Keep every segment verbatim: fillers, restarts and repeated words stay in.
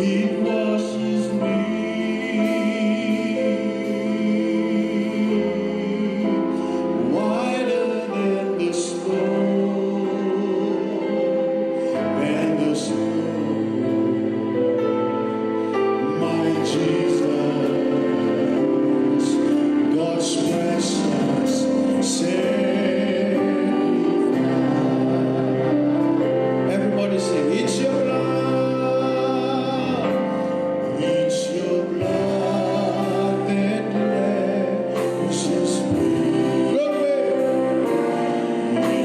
It washes me whiter than the snow, than the snow. My Jesus, God's precious Savior. Everybody sing, it's your blood. It's your blood that cleanses me. Glory.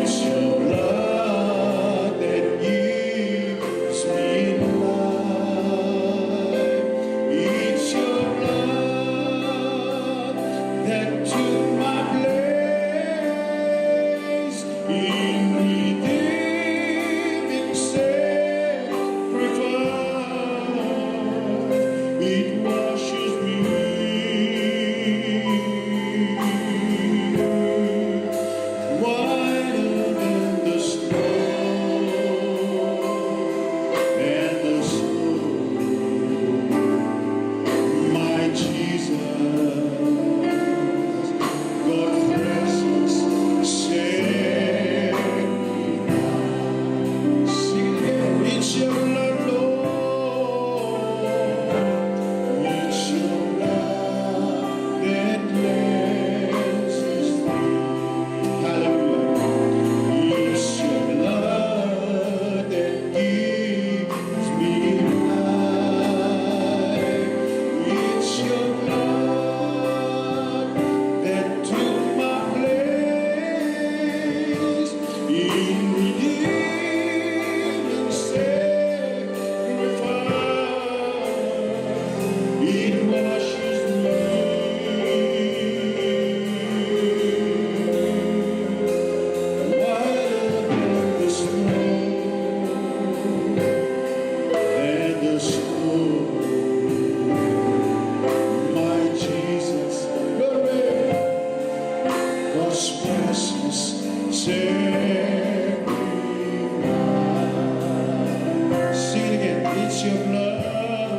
It's your blood that gives me life. It's your blood that took my place in redeeming sacrifice. It washes me whiter than the snow, than the snow. My Jesus, God precious Savior. Sing it again. It's your blood, Lord. It's your blood that cleanses me. Hallelujah. It's your blood that gives me life. It's your blood that took my place in redeeming sacrifice. It washes me whiter than the snow, than the snow. My Jesus, glory. God's precious Savior. Sing it again. It's your blood.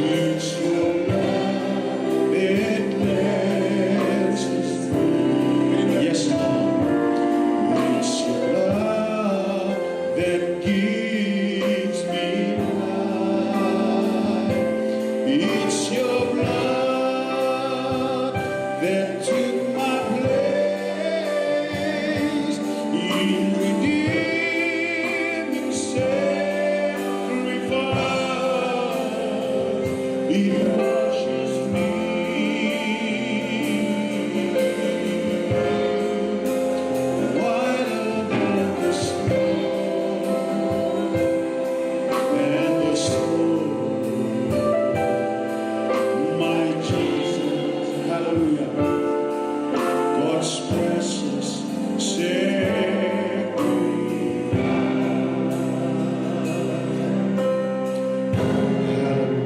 It's your blood that cleanses me. Yes, Lord. It's your blood that gives me life. It's your blood that took my place in redeeming sacrifice. It washes me whiter than the snow, than the snow. My Jesus, hallelujah. God's precious Savior. Hallelujah, hallelujah.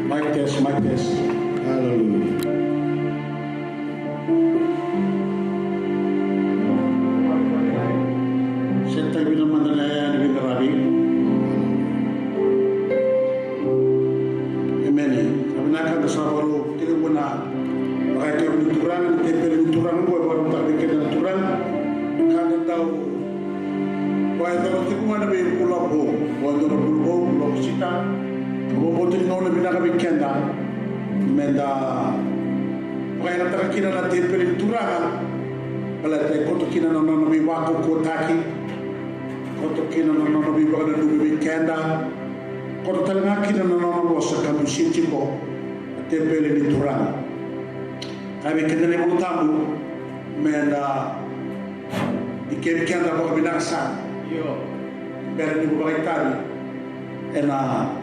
Mic test, mic test. Hallelujah. Sa tiko vinaka mada na iyaya ni veiqaravi. Emeni. Sa vinaka, da sa vakarau tekivu na vakaitavi ni Turaga, na teveli ni Turaga, qo e vakarautaka vei keda na Turaga. Ka da dau vakayacora tiko ga na veivula vou, vakayacora vula vou, vula Okosita. Vakabauta ni gauna vinaka vei keda meda vakayagataka kina na teveli ni Turaga. Baleta e koto kina na nona veivakaukauwataki, koto kina na nona veivakananumi vei keda, koto tale ga kina na nona vosa ka dusia tiko na teveli ni Turaga. Kaya vei keda na iVola Tabu meda dikevi keda vakavinaka sara. Io. Bera ni vakaitavi ena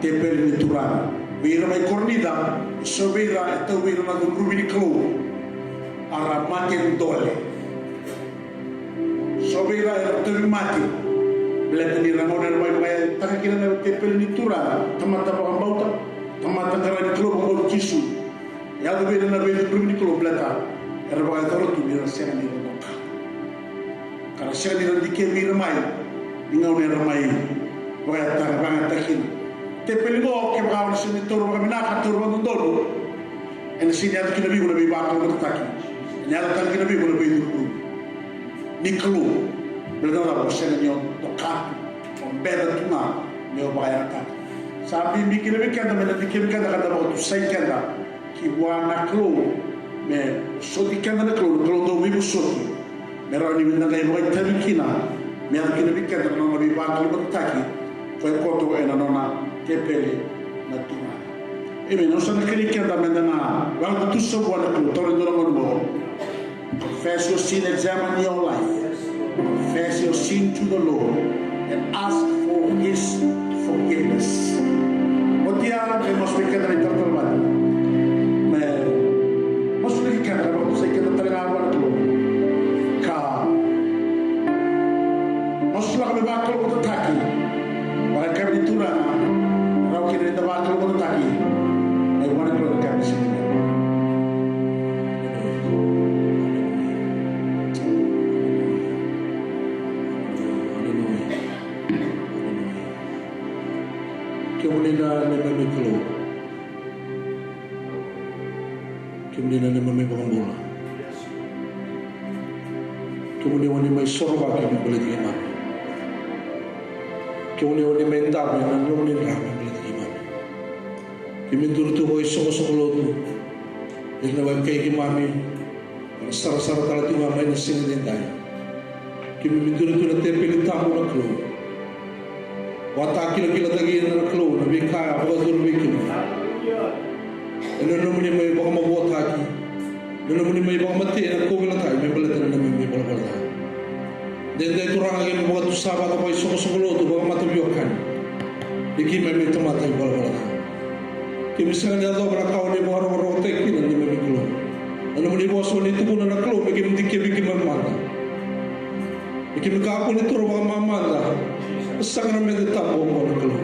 teveli ni Turaga. Vei ira mai Korinica, eso vei ira e tau vei ira na cudruvi ni Kalou. A ra mate dole. So vei ira era tauvimate. Baleta ni ra gauna era mai vakataka kina na tepeli ni Turaga, tamata vakabauta, tamata qara ni Kalou vakabauta Jisu. E yaco vei ira na veicudruvi ni Kalou baleta era vakayacora tu ni ra sega ni ra doka. Ka ra sega ni ra dikevi ira mai ni gauna era mai vakayacora, vakayagataka kina. Tepeli qo kevaka o na sega ni taura vakavinaka, taura vakadodonu, ena sega ni yaco kina vei iko na veivakalougatataki. Ena yaco tale kina vei iko na veicudruvi ni Kalou. Baleta na cava? O sega ni o doka tu, o beca tu ga me o vakayagataka. Sa bibi kina vei keda me na dikevi keda ka da vakatusai keda ki vua na Kalou, me vosoti keda na Kalou, na Kalou dau veivosoti. Me rawa ni da qai vakaitavi kina, me yaco kina vei keda na nona veivakalougatataki, koya koto ena nona tepeli na Turaga. Emeni. Au sa na kerei keda me da na vakatutusa vua na Kalou, taura e dua na gauna qo. Confess your sin, examine your life. Confess your sin to the Lord and ask for his forgiveness. Oti ya, me masu vei keda na italatala vata. Me masu vei keda, me masu vei keda tale ga vua na Kalou. Ka masulaka me vakalougatataki. Vaka e kaya na Turaga, rawa kina ni da vakalougatataki. Mai vua na Kalou ena yakavi ni siga nikua. Kemuni na neimami Kalou. Kemuni na neimami iVakabula. Kemuni o ni mai sorovaki me baleti keimami. Kemuni o ni mai dabe ena nomuni dra me baleti keimami. Keimami duri tu vakaisoqosoqo lotu. Ira na wekai keimami era sarasara tale tu ga mai na siga edaidai. Keimami duri tu na tepeli tabu na Kalou. Vakatakilakilataki ira na Kalou na veika e vakayacori vei keimami. Ena nomuni mai vakamavoataki, ena nomuni mai vakamatei ena kauveilatai me baleta na neimami ivalavala ca. Edaidai Turaga keimami vakatusa vata vakaisoqosoqo lotu vakamataviwekani. Ni keimami tamata ivalavala ca. Keimami sega ni yacova na ka o ni vakarokorokotaki kina na neimami Kalou. Na nomuni vosa o ni tukuna na Kalou me keimami dikevi keimami mada. Me keimami kakua ni taura vakamamada na sakaramede tabu oqo na Kalou.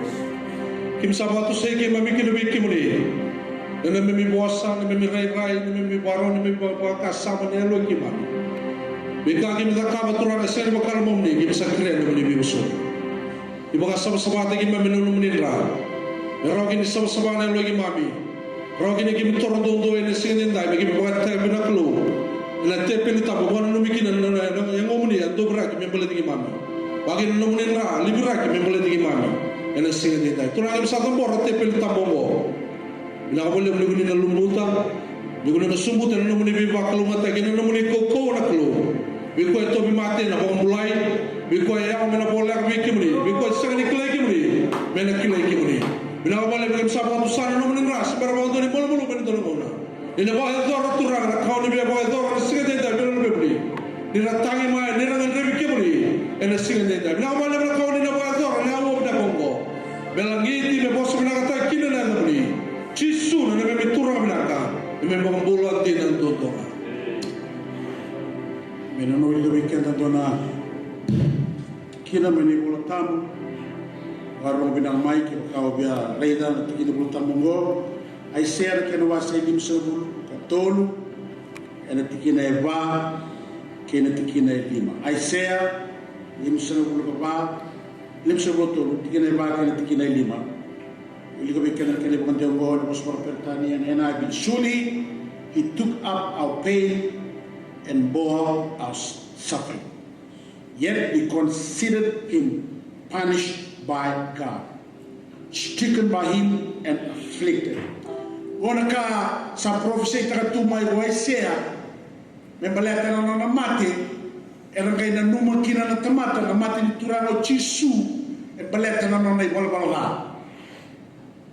Keimami sa vakatusai keimami kina vei kemuni. Na neimami vosa, na neimami rairai, na neimami vakarau, na neimami vakasama, na yaloi keimami. Veika keimami cakava Turaga e sega ni vaka na nomuni, keimami sa kerea na nomuni veivosoti. Ni vakasavasavataki keimami ena nomuni dra. Me rawa kina ni savasava na yaloi keimami. Rawa kina keimami toro duadua ena siga edaidai me keimami vakaitavi na Kalou ena tepeli tabu, vakananumi kina na, na, na, na yagomuni a doviraki me baleti keimami. Vaka kina na nomuni dra liviraki me baleti keimami ena siga edaidai. Turaga keimami sa cabora na tepeli tabu oqo. Vinaka vakalevu ni ko ni na luvuta, ni ko ni na sobuta na nomuni veivakalougatataki, na nomuni kaukauwa na Kalou. Vei koya e tauvimate na vakabulai, vei koya e yawa me na voleka vei kemuni, vei koya e sega ni kilai kemuni me na kilai kemuni. Vinaka vakalevu ni keimami sa vakatusa na nomuni dra se bera vakadua ni malumalumu ena dua na gauna. Ni na vakayacora Turaga na ka o ni via vakayacora ena siga edaidai vei ira na luvemuni. Ni ra tagi mai, ni ra gadrevi kemuni ena siga edaidai. Vinaka vakalevu na ka o ni na vakayacora ena aua vinaka oqo. Me lagiti, me vosa vinakataki kina na yacamuni. Jisu na neimami Turaga vinaka, neimami iVakabula dina duadua ga. Me na nuitaka vei keda dua na tikina mai na iVola Tabu. Vakarorogo vinaka mai kevaka o via raica na tikina ni Vola Tabu oqo. Aisea na kena wase e limasagavulu ka tolu, ena tikina e va kei na tikina e lima. Aisea limasagavulu ka va, limasagavulu ka tolu, tikina e va kei na tikina e lima. Wilika vei keda na kena ivakadewa oqo ena vosa vakaperitania, ena N I V. Surely he took up our pain and bore our suffering. Yet we considered him punished by God, stricken by him and afflicted. Qo na ka sa parofisaitaka tu mai ko Aisea me baleta na nona mate. Era qai nanuma kina na tamata na mate ni Turaga o Jisu e baleta na nona ivalavala ca.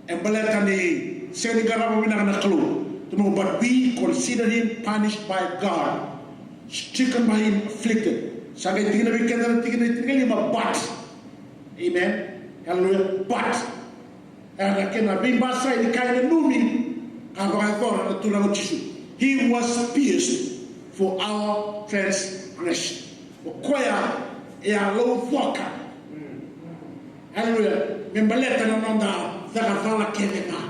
E baleta ni sega ni qarava vinaka na Kalou. But we consider him punished by God, stricken by him, afflicted. Sa qai tikina vei keda na tikina e tinikalima, but. Amen. Hallelujah. But era na kena veibasai ni ka e nanumi ka vakayacora na Turaga o Jisu. He was pierced for our transgression. O koya e a laucoka. Hallelujah. Me baleta na noda caka cala kece ga.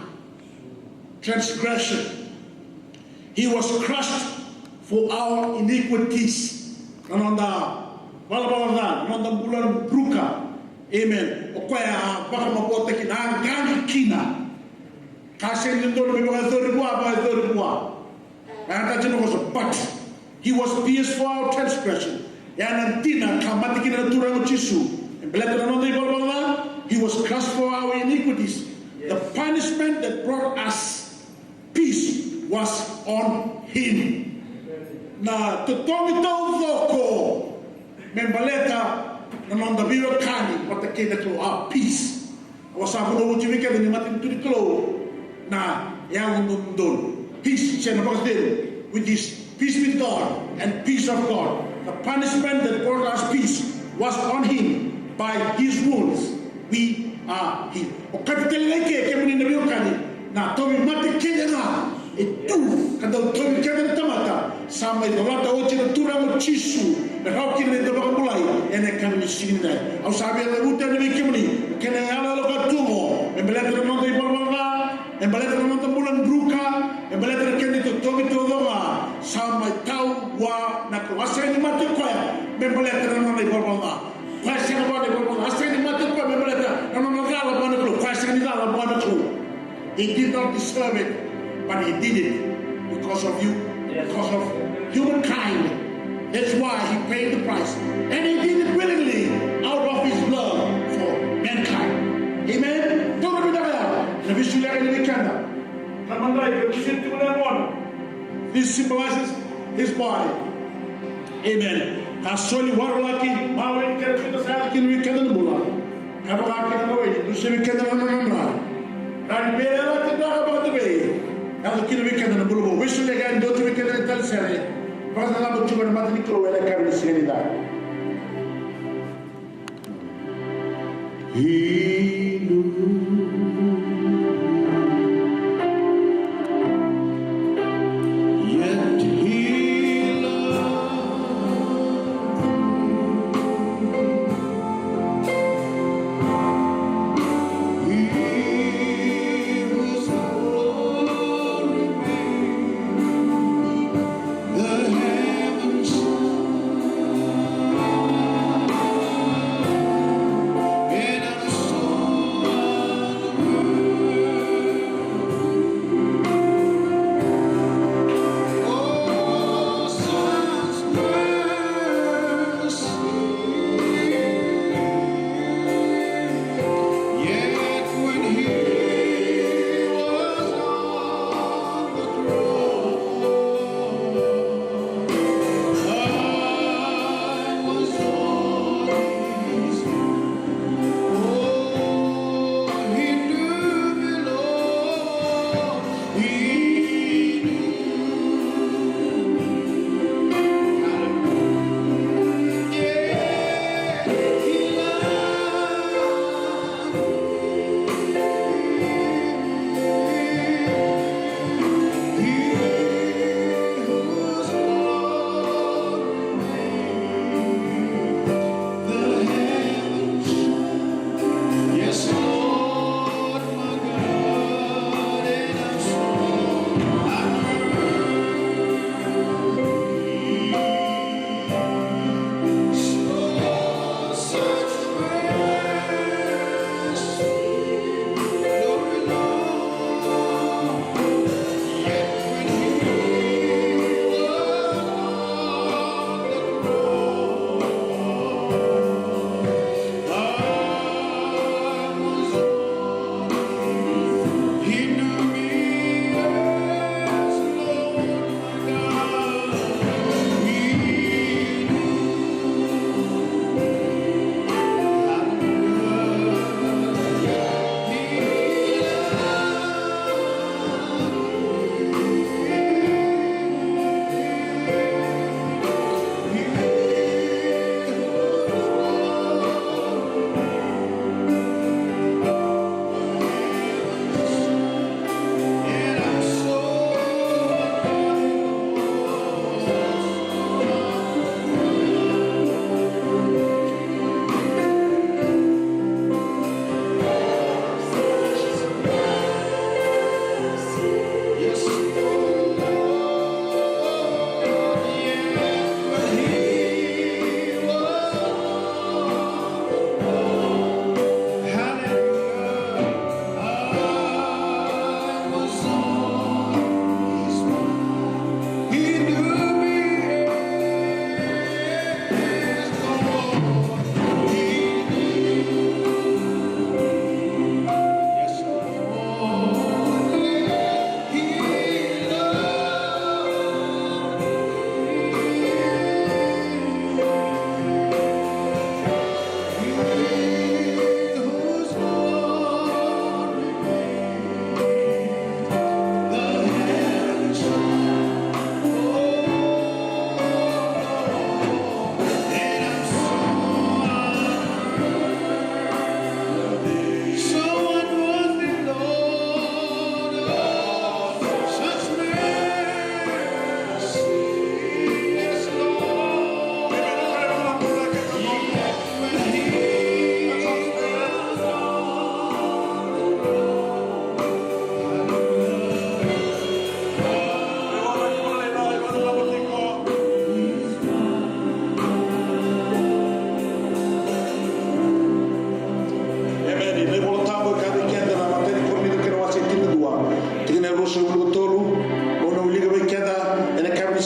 Transgression. He was crushed for our iniquities. Na noda valavala ca, na noda bula druka. Amen. O koya a vakamavoataki na qaqi kina. Ka sega ni dodonu me vakayacori vua, vakayacori vua. Ena tacina koso, but he was pierced for our transgression. E a na dina ka mate kina na Turaga o Jisu. E baleta na noda ivalavala ca, he was crushed for our iniquities. The punishment that brought us peace was on him. Na totogi taucoko me baleta na noda veiwekani vata kei na Kalou, a peace. Au sa vunauci vei keda ni matanitu ni Kalou na yalododonu. Peace, se na vakacegu, which is peace with God and peace of God. The punishment that brought us peace was on him. By his wounds we are healed. Okati tale ga i ke, kemuni na veiwekani, na tauvimate kece ga e tu ka dau tauvi keda na tamata, sa mai colata oti na Turaga o Jisu me rawa kina na noda vakabulai ena yakavi ni siga nidai. Au sa via cavuta yani vei kemuni, kena iyaloyalo ka tu oqo, me baleta na noda ivalavala ca, me baleta na noda bula druka, me baleta na keda itotogi taucoko ga, sa mai tau vua na Kalou. A sega ni mate o koya me baleta na nona ivalavala ca. Koya sega vua na ivalavala ca. A sega ni mate o koya me baleta na nona cala vua na Kalou. Koya sega ni cala vua na Kalou. He did not deserve it, but he did it because of you, because of humankind. That's why he paid the price. And he did it willingly out of his love for mankind. Amen. Toro vinaka ya na veisulu yani vei keda. Na madrai, ka veisulu tiko na yagona. This symbolizes his body. Amen. Ka soli warolaki, mawe ni kena fita sa yaco kina vei keda na bula. Ka vaka kina na weni, dusia vei keda na nona dra. Ka ni vei yaco kina na bula vou. Veisulu yani, dua tu vei keda na talisere. Vakacalama tu ena mata ni Kalou ena yakavi ni siga nidai. He knew, yet he loved me. He was glory me. The heavens and I'm so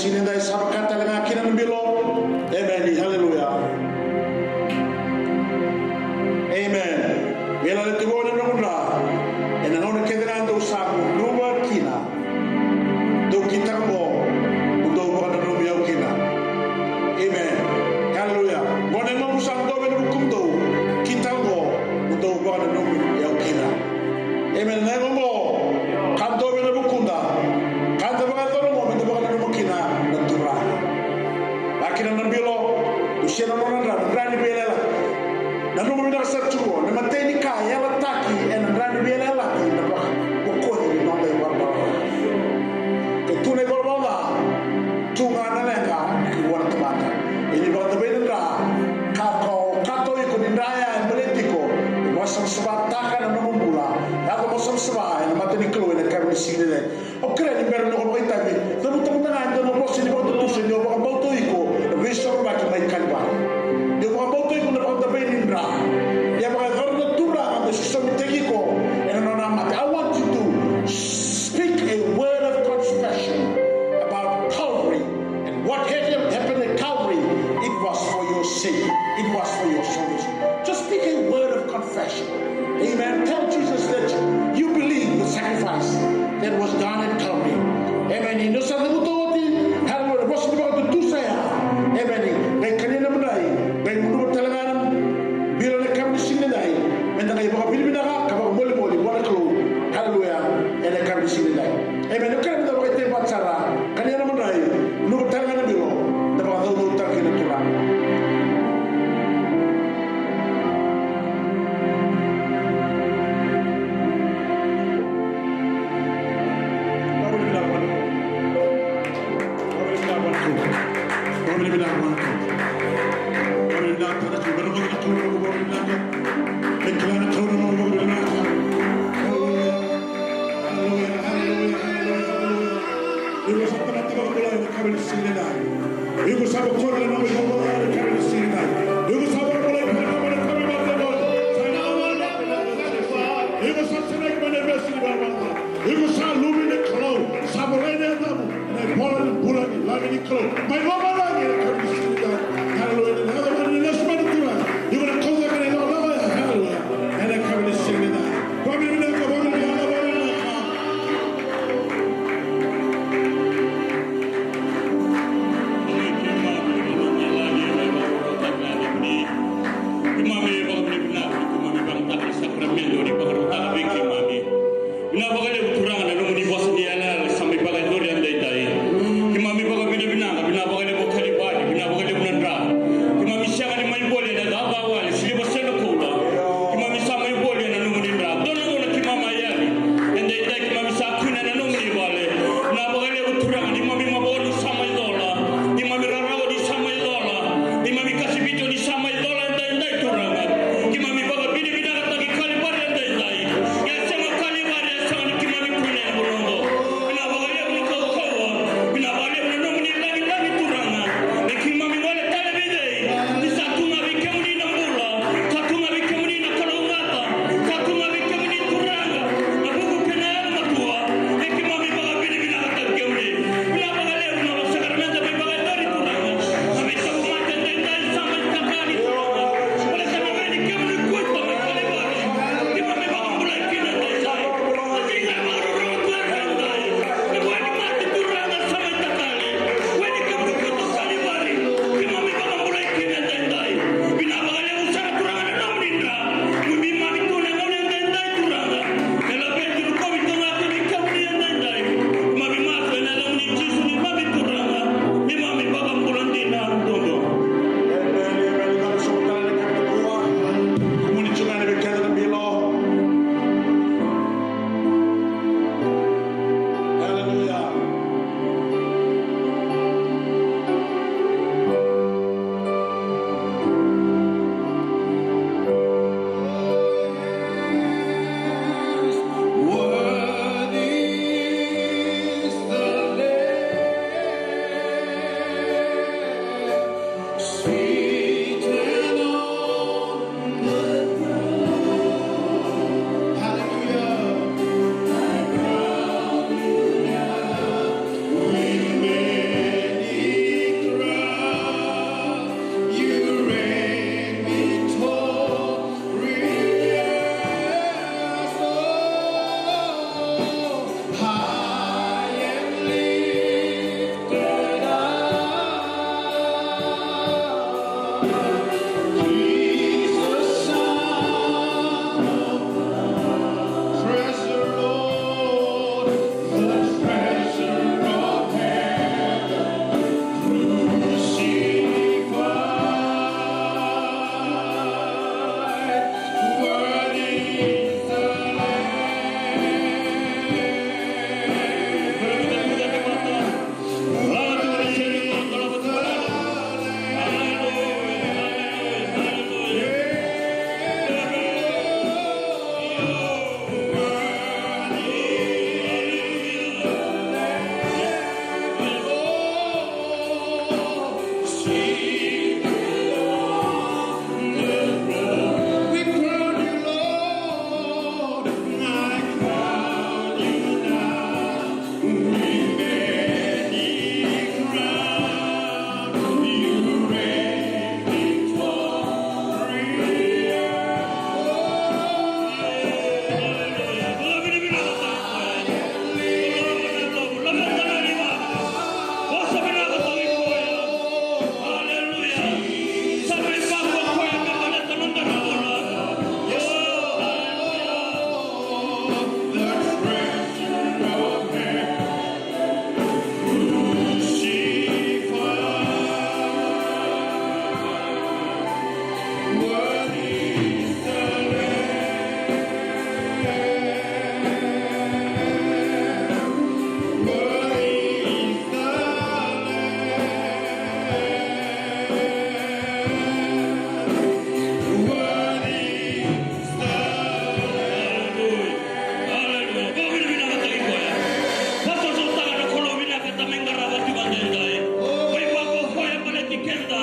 siga edai sa vaka tale ga kina na bilo. Emeni. Haleluya. Emeni. Veiyalayalati vou na nomu dra. Ena gauna kece ga dou sa gunuva kina. Dou kitaka oqo mo dou vakananumi au kina. Emeni. Haleluya. Gone moku sa dou vei na vukumudou. Kitaka oqo mo dou vakananumi au kina. Emeni. Na yago oqo ka dou vei na vukuda. Ka da vakayacora oqo me da vakananuma kina na Turaga. Vakakina na bilo, dusia na nona dra, na dra ni veiyalayalati. Nanuma vinaka sara tiko, na imatai ni ka e yalataki ena dra ni veiyalayalati na vakabokoci ni noda ivalavala ca. Ke tu na ivalavala ca, tu ga na leqa ni vua na tamata. Ia ni vakadavai na dra, ka o kaya o iko ni dra ya e baleti iko, e vakasavasavataka na nomu bula. Yaco mo savasava ena mata ni Kalou ena yakavi ni siga nikua. Au kerea ni bera na noqu vakaitavi, cavuta mada ga e dua na vosa ni vakatutusa ni o vakabauta o iko na veisorovaki mai Kalivari. Ni o vakabauta o iko na vakadavai ni dra. Ni a vakayacora na Turaga me sosomitaki iko ena nona mate. I want you to speak a word of confession about Calvary. And what happened, happened at Calvary, it was for your sake. It was for your salvation. Just speak a word of confession. Amen. Tell Jesus that you believe the sacrifice that was done at Calvary. Amen. Ni o sa cavuta oti, haleluya, na vosa ni vakatutusa ya. Amen. Qai kania na madrai, qai gunuva tale ga na bilo ena yakavi ni siga nikua. Me da qai vakavinavinaka ka vakamolimoli vua na Kalou. Haleluya. Ena yakavi ni siga nikua. Emeni. Au kerea me da vakaitavi vata sara, kania na madrai, gunuva tale ga na bilo, da vakacaucautaka kina na Turaga. Haleluya, haleluya, haleluya, haleluya. Iko sa tamata vakabulai ena yakavi ni siga nikua. Iko sa vakabulai ena yakavi ni siga nikua. Iko sa vakabulai ena yakavi ni siga nikua. Iko sa sereki mai na ivesu ni valavala ca. Iko sa luve ni Kalou. Sa volai na yacamu ena ivola ni bula ni lami ni Kalou mai lomalagi ena yakavi ni siga nikua. Haleluya. Ena yaca ni lesu mai na Turaga. Iko na kauta na ilakolako ya. Haleluya. Ena yakavi ni siga nikua. Keimami vakavinavinaka ni keimami vakayagataka na sakaramede ni vakarautaka vei keimami. Vinaka vakalevu Turaga na nomuni vosa ni yalayala sa mai vakayacori edaidai. Keimami vakavinavinaka, vinaka vakalevu Kalivari, vinaka vakalevu. Vakaidai. Mai vakaokoya baleti keda.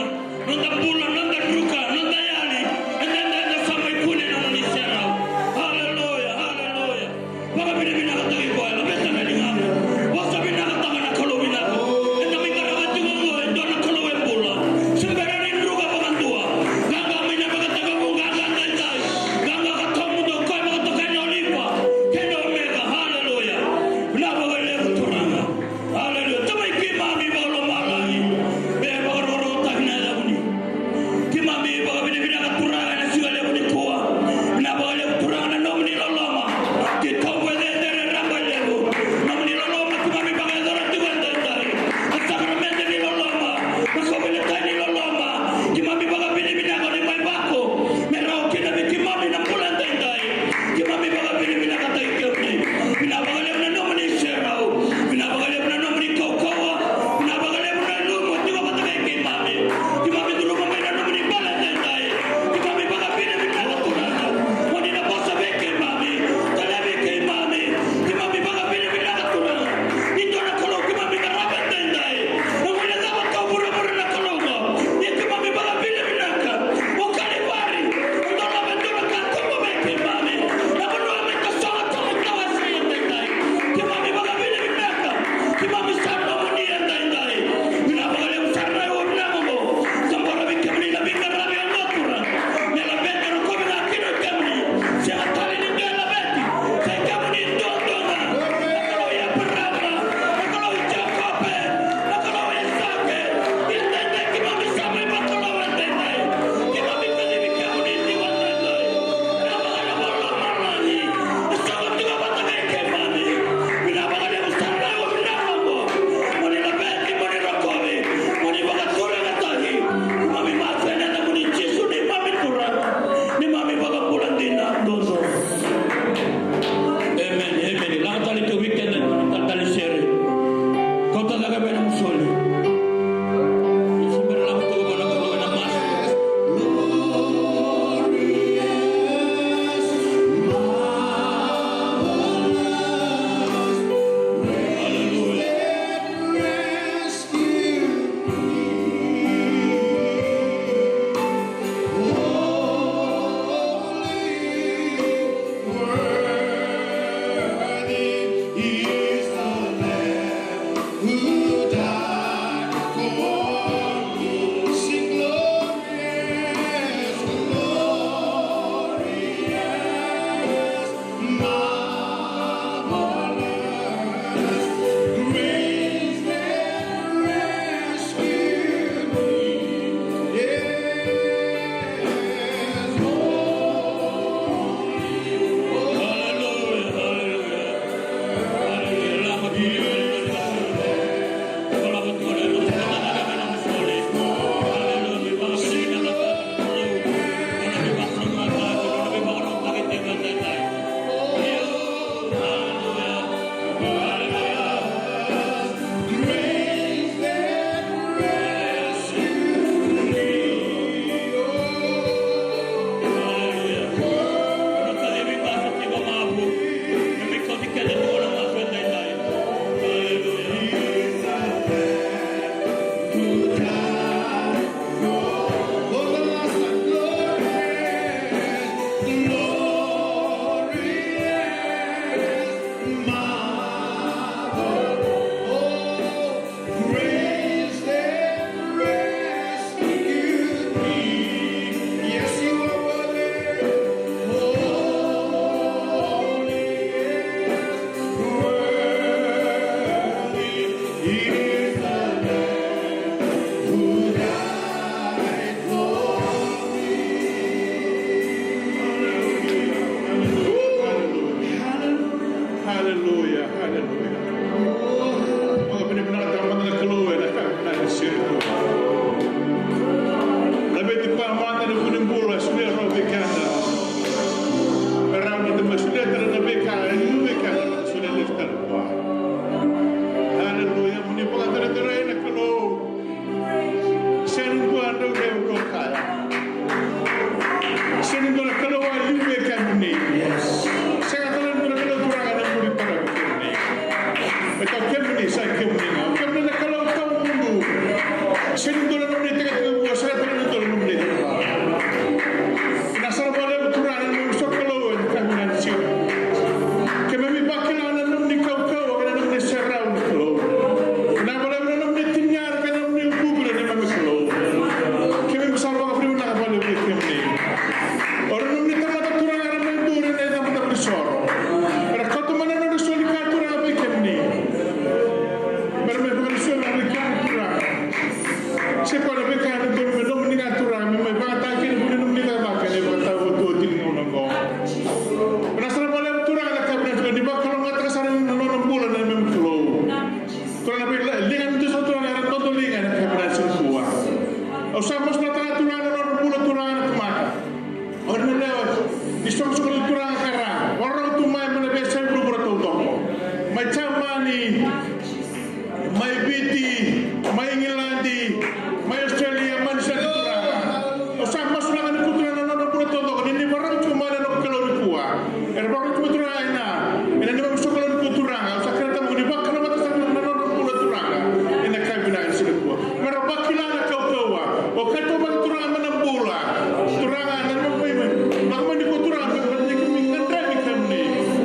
Noda bula, noda druka, noda yali. Eda, eda, eda sa mai kune na nona iserau. Haleluya, haleluya. Vakavinavinakataki koya, laveta na ligamu. Vosa vinakataka na Kalou vinaka. Eda mai qarava tiko oqo e dua na Kalou e bula. Se bera ni druka vakadua. Qaqa mai na vakatakavu, qaqa daidai. Qaqa ka tawamudu, o koya vakatokai na Olipa kei na Omeka. Haleluya. Vinaka vakalevu Turaga. Haleluya. Tamai keimami vakalomalagi, me vakarokorokotaki na yacamuni. Keimami Sega ni dua na nomuni tekitekivu, sega tale ni dua na nomuni tekitekivu. Vinaka sara vakalevu Turaga na nomuni sokalou ena yakavi vinaka ni siga. Keimami vakila na nomuni kaukauwa kei na nomuni serau na Kalou. Vinaka vakalevu na nomuni tiniara kei na nomuni vuvale na neimami Kalou. Keimami sa vakavinavinaka vakalevu vei kemuni. O ira na nomuni tamata Turaga era mai duri ena icabocabo ni soro. Era kauta mai na nodra soli ka Turaga vei kemuni. Mera mai vakalesuya na veika ni Turaga. Se koya na veika na donu me nomuni ga Turaga, me mai vakayagataki kina vua na nomuni cakacaka ena ivakataotioti ni gauna oqo. Vinaka sara vakalevu Turaga na ka vinaka tiko ni vakalougatataka sara na nona bula na neimami Kalou. Turaga na veiliga ni dua sara Turaga era dodoliga ena ka vinaka tiko nikua. Au sa masulaka Turaga na nona bula Turaga na tamata. O ira na lewe ni soqosoqo ni Turaga ka ra vakarorogo tu mai mai na veiyasai vuravura taucoko, mai Jamani, mai Viti, mai Igiladi, mai Australia, mai Niu Siladi Turaga. Au sa masulaka nikua Turaga na nodra bula taucoko ni ni vakarorogo tu mai na noqu Kalou nikua. Era vakarorogo tu mai Turaga ena, ena neimami soqosoqo nikua Turaga. Au sa kena tamaqu ni vakalougatataka sara na nodra bula Turaga ena yakavi vinaka ni siga nikua. Mera vakila na kaukauwa. O keitou vata Turaga mai na bula. Turaga na nomu mai mai. Vaka mai nikua Turaga me vata ni kemuni na draiva kemuni.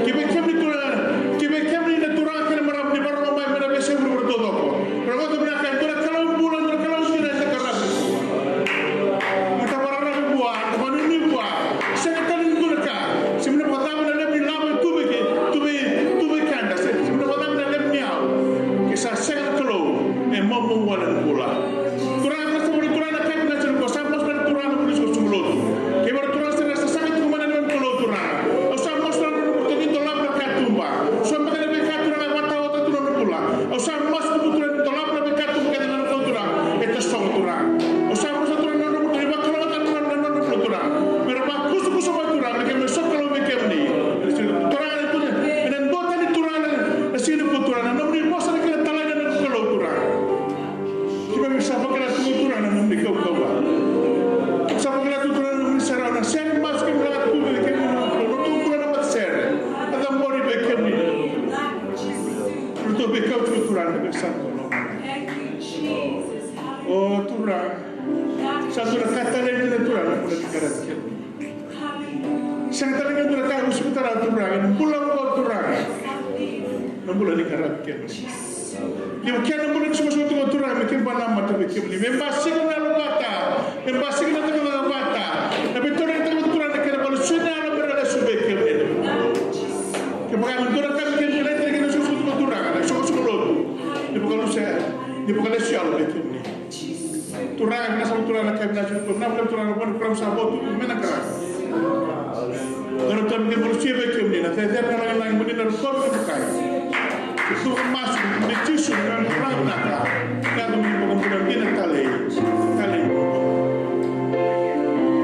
Ki vei kemuni Turaga. Ki vei kemuni na turaga kei na marama ni vakarorogo mai mai na veiyasai vuravura taucoko. Rogoca vinaka e dua na Kalou bula, dua na Kalou sega ni qaravi. Meda vakararavi vua, meda vakanuinui vua. Sega tale ni dua na ka. Sega ni vakacava na levu ni lavo e tu vei ke, tu vei, tu vei keda. Sega ni vakacava na levu ni yau. Ke sa sega na Kalou e maumau wale na bula. Turaga na sa voli Turaga na ka vinaka tiko nikua, sa masu na Turaga na vuli soqosoqo lotu. Kei vei ira na turaga sara sa saga tiko mai na neimami Kalou Turaga. Au sa masu na nodra bula ni dolava na katuba. So beka na veikatuba e vakaotia tu na nodra bula. Au sa masu na Turaga ni dolava na veikatuba kece na nodra Kalou Turaga. E tasogo Turaga. Au sa masu na Turaga na nodra bula ni vakalougatataka na nodra bula Turaga. Mera vakusakusa mai Turaga, me keimami sokalou vei kemuni. Turaga na Turaga, ena dua tani Turaga, na siga nikua Turaga, na nomuni vosa na kena talai na nodra Kalou Turaga. Keimami sa vakila tu Turaga na nomuni kaukauwa. Sa vakila tu Turaga na nomuni serau na sere masu keimami lako tu vei kemuni na nodratou bula na matasere. A cabori vei kemuni na nodratou veikau tu Turaga na veisau. O Turaga. Sa tu na ka talei dina Turaga na bula ni karata kemuni. Sega tale ga ni dua na ka e usivi tale Turaga, ni bula oqo Turaga. Na bula ni qaravi kemuni. Ni o kena bula ni sukusuku tiko Turaga me kena vanamata vei kemuni. Me basika na yalovata, me basika na cakacaka vata. Na veitorocake Turaga na kena vakalesui na yalo me ra lesu vei kemuni. Kevaka me dua na ka me kena vilai tale kina sukusuku tiko Turaga, na sukusuku lotu. Ni vakalesui, ni vakalesui yalo vei kemuni. Turaga, vinaka sara Turaga na ka vinaka sara Turaga, vinaka sara Turaga na voni Turaga sa vo tu me na kara. Turaga Turaga me kena voli sia vei kemuni na cecere na lagilagi moni na rokovi na bukai. Tuva masu ni Jisu na Turaga vinaka. Ka tu me na bula dina talei. Talei.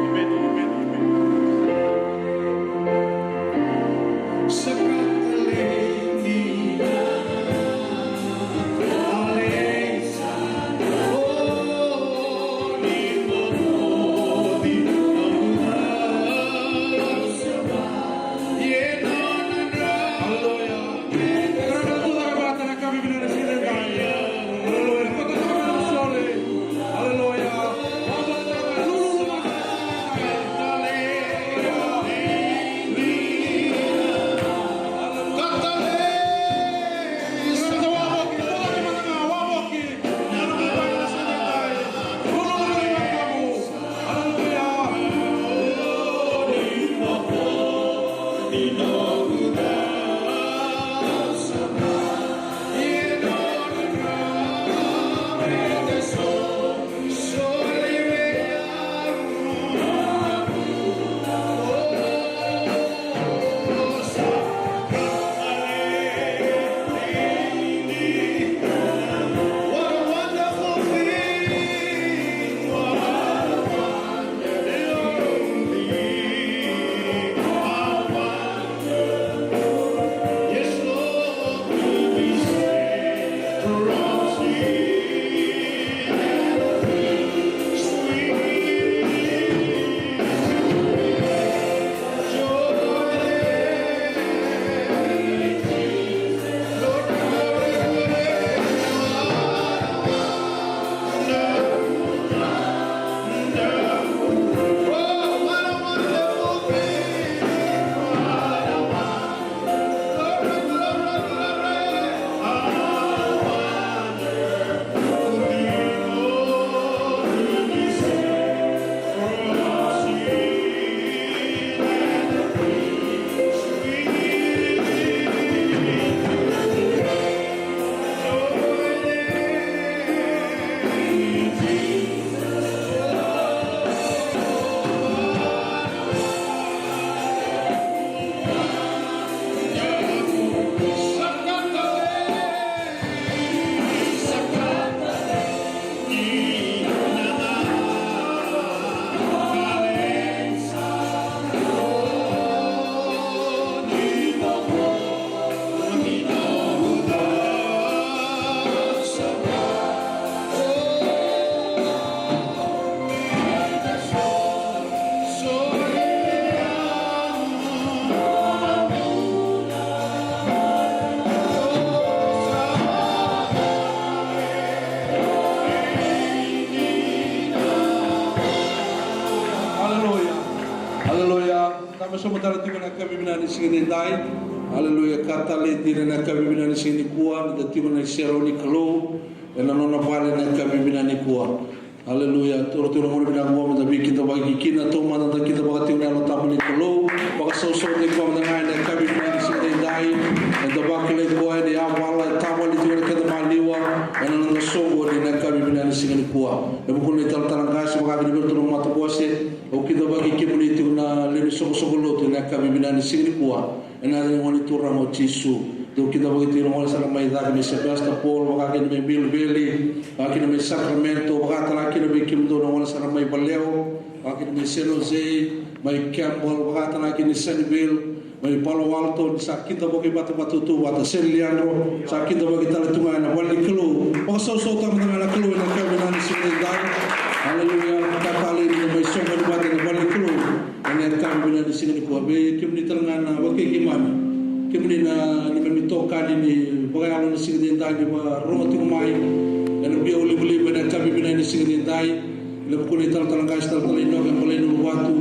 Amen, amen, amen. Masu tale tiko ena yakavi vinaka ni siga nidai. Aleluya. Ka talei dina ena yakavi vinaka ni siga nikua, ni da tiko ena isoro ni Kalou ena nona vale ena yakavi vinaka nikua. Aleluya. Toro tiko na gauna vinaka qo me da veikidavaki kina, taumada da kidavaka tiko na Yalo Tabu ni Kalou. Vakasausau tiko mada ga ena yakavi vinaka ni siga nidai. Eda vakilai koya ena yavala e tavali tiko ena keda maliwa ena noda soqoni ena yakavi vinaka ni siga nikua. E vuku ni talatala qase, vaka kina vei iratou na matabose, au kidavaki kemuni tiko na lewe ni soqosoqo lotu ena yakavi vinaka ni siga nikua. Ena yaca ni Gone Turaga o Jisu. Dou kidavaki tiko na gone sara mai cake mai Sebastopol, vaka kina mai Millvale, vaka kina mai Sacramento, vaka tale kina vei kemudou na gone sara mai Vallejo, vaka kina mai San Jose, mai Campbell, vaka tale kina Sunnyvale, mai Palo Alto, ni sa kidavaki vata, vata, tautauvata, San Leandro, sa kidavaki tale tu ga ena vale ni Kalou. Vakasausautaka mada ga na Kalou ena yakavi vinaka ni siga nidai. Aleluya. Ka talei ni mai soqoni vata ena vale ni Kalou ena yakavi vinaka ni siga nikua. Vei kemuni tale ga na vakaikeimami, kemuni na neimami itokani ni vakayalo ena siga nidai, ni vakarorogo tiko mai ena biau livaliva ena yakavi vinaka ni siga nidai. Ena vuku ni talatala qase, talatala Inoke Balainuluvatu,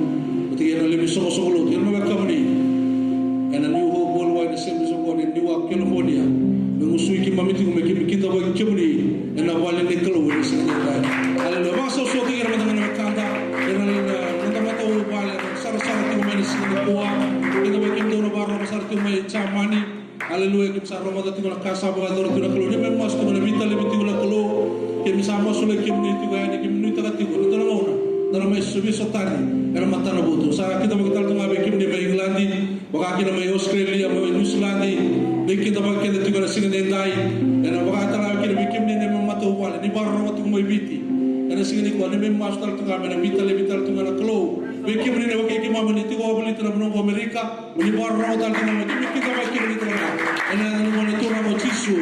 vata kei ira na lewe ni soqosoqo lotu, kei ira na wekamuni ena New Hope Worldwide Assemblies of God ena Newark, California, me gusui keimami tiko me keimami kidavaki kemuni ena vale ni Kalou ena siga nidai. Aleluya. Vakasausautaki ira mada ga na wekada, ira na, na noda matavuvale, sarasara tiko mai ena siga nikua. Kidavaki kemudou na vakarorogo sara tiko mai Jamani. Aleluya. Keimami sa rogoca tiko na ka sa vakayacora tiko na Kalou. Neimami masu tiko na veitalevi tiko na Kalou. Keimami sa masulaki kemuni tiko yani, keimami nuitaka tiko ni dua na gauna da na mai veiso tani ena matana votu. Sa kidavaki tale tu ga vei kemuni mai Igiladi, vaka kina mai Australia, mai Niusiladi, ni kidavaki keda tiko ena siga nidai. Ena vaka tale ga kina vei kemuni neimami matavuvale ni vakarorogo tiko mai Viti ena siga nikua. Neimami masu tale tu ga me na veitalevi tale tu ga na Kalou vei kemuni na wekai keimami ni tiko wavolita na vanua qo Amerika. Ni vakarorogo tale tu ga me keimami kidavaki kemuni tale ga ena yaca ni Gone Turaga o Jisu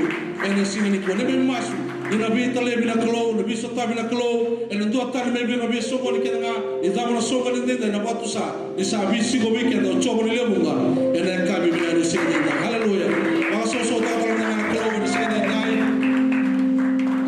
ena siga nikua. Neimami masu ni na veitalevi na Kalou, na veisotavi na Kalou ena dua tani mai vei ira na veisoqoni kece ga. Ni cava na soqoni edaidai, na vakatusa ni sa veisiko vei keda o Jiova ni lewe vuqa ena yakavi vinaka ni siga nidai. Aleluya. Vakasausautaka tale ga na Kalou ena siga nidai.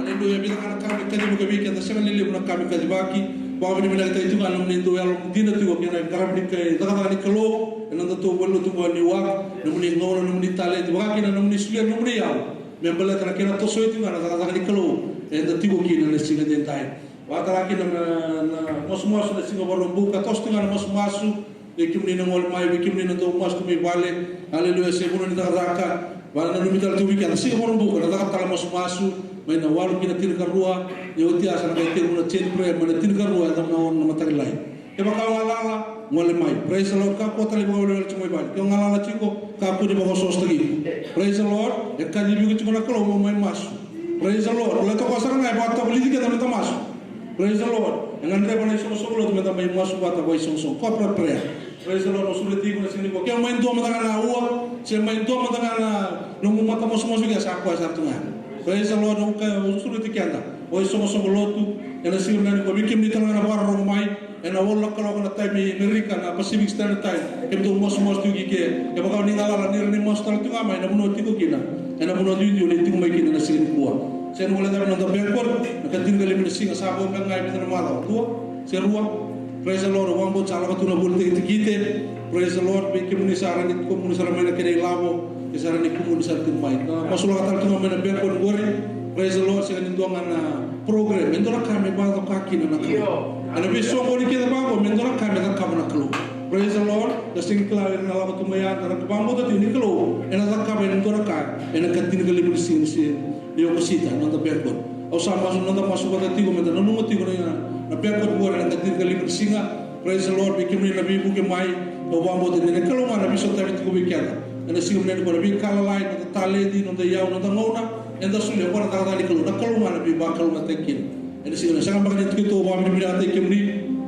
Aleluya. Vica ga na ka me kacivaki vei keda, sega ni levu na ka me kacivaki. Vakavinavinakataki tiko ga na nomuni dau yalodina tiko kei na qaravi ni cakacaka ni Kalou ena nodatou valenilotu qo e Newark. Nomuni gauna, nomuni taledi, vaka kina nomuni solia na nomuni yalo me baleta na kena tosoi tiko ga na cakacaka ni Kalou eda tiko kina ena siga edaidai. Vakatale kina na, na masumasu na siga Vakaraubuka, toso tiko ga na masumasu. Vei kemuni na gole mai, vei kemuni na dau masu tu mai vale. Aleluya, se vanua ni cakacaka. Vakananumi tale tu vei keda, siga Vakaraubuka na caka tale masumasu mai na walu ki na tinikarua. Ni oti ya sa na qai tekivu na chain prayer mai na tinikarua yacova na ono na mataka lailai. Kevaka o galala, gole mai. Praise the Lord. Kakua tale ni vakawelewele tiko mai vale. Ke o galala tiko, kakua ni vakaosoosotaki iko. Praise the Lord. E kacivi iko tiko na Kalou mo mai masu. Praise the Lord. Baleta o koya sara ga e vakatavulici keda na noda masu. Praise the Lord. E gadreva na isoqosoqo lotu meda mai masu vata vakaisoqosoqo. Corporate prayer. Praise the Lord. Au sureti iko na siga nikua, ke o mai dua mada ga na aua, se mai dua mada ga na nomu matamasumasu, ke sa koya sara tu ga. Praise the Lord. Au ka, au sureti keda vakaisoqosoqo lotu ena siga vinaka nikua. Vei kemuni tale ga na vakarorogo mai ena walu na kaloko na taimi Amerika, na Pacific Standard Time, kemudou masumasu tiko ki ke. Kevaka o ni galala, ni rawa ni masu tale tu ga mai na vanua o tiko kina, ena vanua duidui o ni tiko mai kina ena siga nikua. Sega ni guilecavi na noda banquet, na ka tinikalima ni siga, sa vo beka ga e vica na macawa, dua se rua. Praise the Lord. Au vakabauta sa lako tu na voli tikitikite. Praise the Lord. Vei kemuni sa rawa ni kumuni sara mai na kena ilavo, ke sa rawa ni kumuni sara tu mai. Na masulaka tale tu ga mai na banquet qori. Praise the Lord. Sega ni dua ga na program, e dua na ka me vakacoka kina na Kalou. Ena veisoqoni kece vaqo, me dua na ka me cakava na Kalou. Praise the Lord. Da sega ni kila o ira na lako tu mai yada, na ka vakabauta tiko ni Kalou ena cakava e dua na ka ena ka tinikalima ni siga ni siga ni Okosita, noda banquet. Au sa masu, noda masu vata tiko, meda nanuma tiko na, na banquet qori ena ka tinikalima ni siga. Praise the Lord. Vei kemuni na veivuke mai, au vakabauta ni na Kalou ga na veisotavi tiko vei keda ena siga vinaka nikua, na veika lalai, noda taledi, noda iyau, noda gauna eda solia vua na cakacaka ni Kalou. Na Kalou ga na veivakalougatataki kina. Ena siga, sega beka ni keitou vakavinavinakataki kemuni,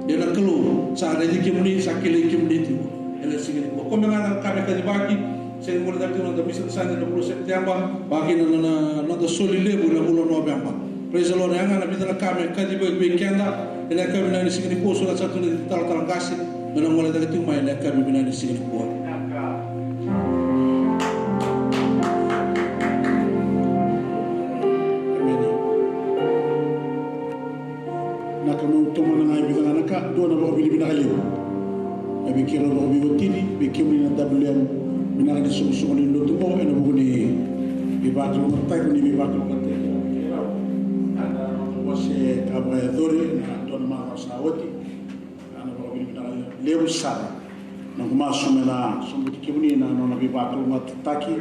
ia na Kalou sa raici kemuni, sa kilai kemuni tiko ena siga nikua. Koya ga na ka me kacivaki, sega ni guilecavi tiko na noda misa ni Sade ena vula o Sepiteba, vaka kina na, na noda soli levu ena vula o Noveba. Praise the Lord. Ya ga na vica na ka me kacivaki vei keda ena yakavi vinaka ni siga nikua. Au sureta sara tu na talatala qase me na guilecaki tiko mai ena yakavi vinaka ni siga nikua. Emeni. Na ka meu tomana ga e vica ga na ka, dua na vakavinavinaka levu. Vei keirau vakaveiwatini, vei kemuni na W M, vinaka ni soqosoqo ni lotu qo ena vuku ni veivakalougatataki, ni veivakalougatataki. Ena noda qase ka vakayacori ena dua na macawa sa oti. Ena vakavinavinaka levu sara. Noqu masu me na sobuti kemuni na nona veivakalougatataki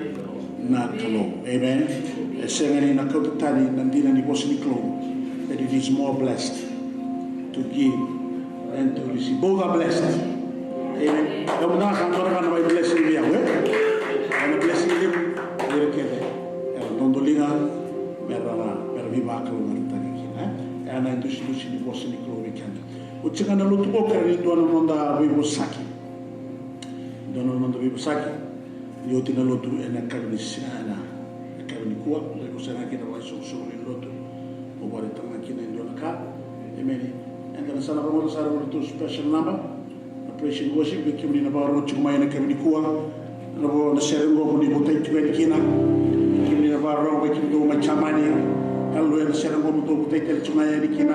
na Kalou. Amen. E sega ni na kauta tani na dina ni vosa ni Kalou. That it is more blessed to give than to receive. Both are blessed. Amen. Au mada sa dua na ka na mai blessing vei au, e? Ena blessing levu vei ira kece era dodoliga me ra, me ra veivakalougatataki kina, e? Ena idusidusi ni vosa ni Kalou vei keda. Oti ga na lotu qo, kerea ni dua na noda veivosaki. Dua na noda veivosaki. Ni oti na lotu ena yakavi ni siga, ena yakavi nikua, da veivosaki ga kina vakaisoqosoqo ni lotu. Mo vakaraitaka ga kina e dua na ka. Emeni. Eda na sa na rogoca sara na noda special number. Na praise and worship, vei kemuni na vakarorogo tiko mai ena yakavi nikua. Na vo na sere qo mo ni votai tiko yani kina. Kemuni na vakarorogo, vei kemudou mai Jamani. Haleluya, na sere qo mo dou votai tale tiko ga yani kina.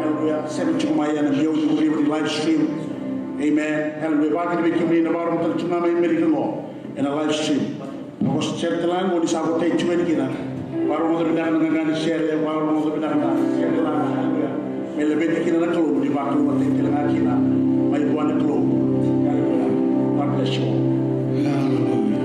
Haleluya, sere tiko mai ena veiwekani ni live stream. Amen. Haleluya, vakakina vei kemuni na vakarorogo tale tiko ga mai Amerika qo ena live stream. Na vosa sere tale ga qo ni sa votai tiko yani kina. Vakarorogo vinaka na qaqa ni sere, vakarorogo vinaka na sere tale ga. Haleluya. Me laveti kina na Kalou, ni vakalougatataki tale ga kina mai vua na Kalou. Haleluya. God bless you all. Haleluya. Haleluya.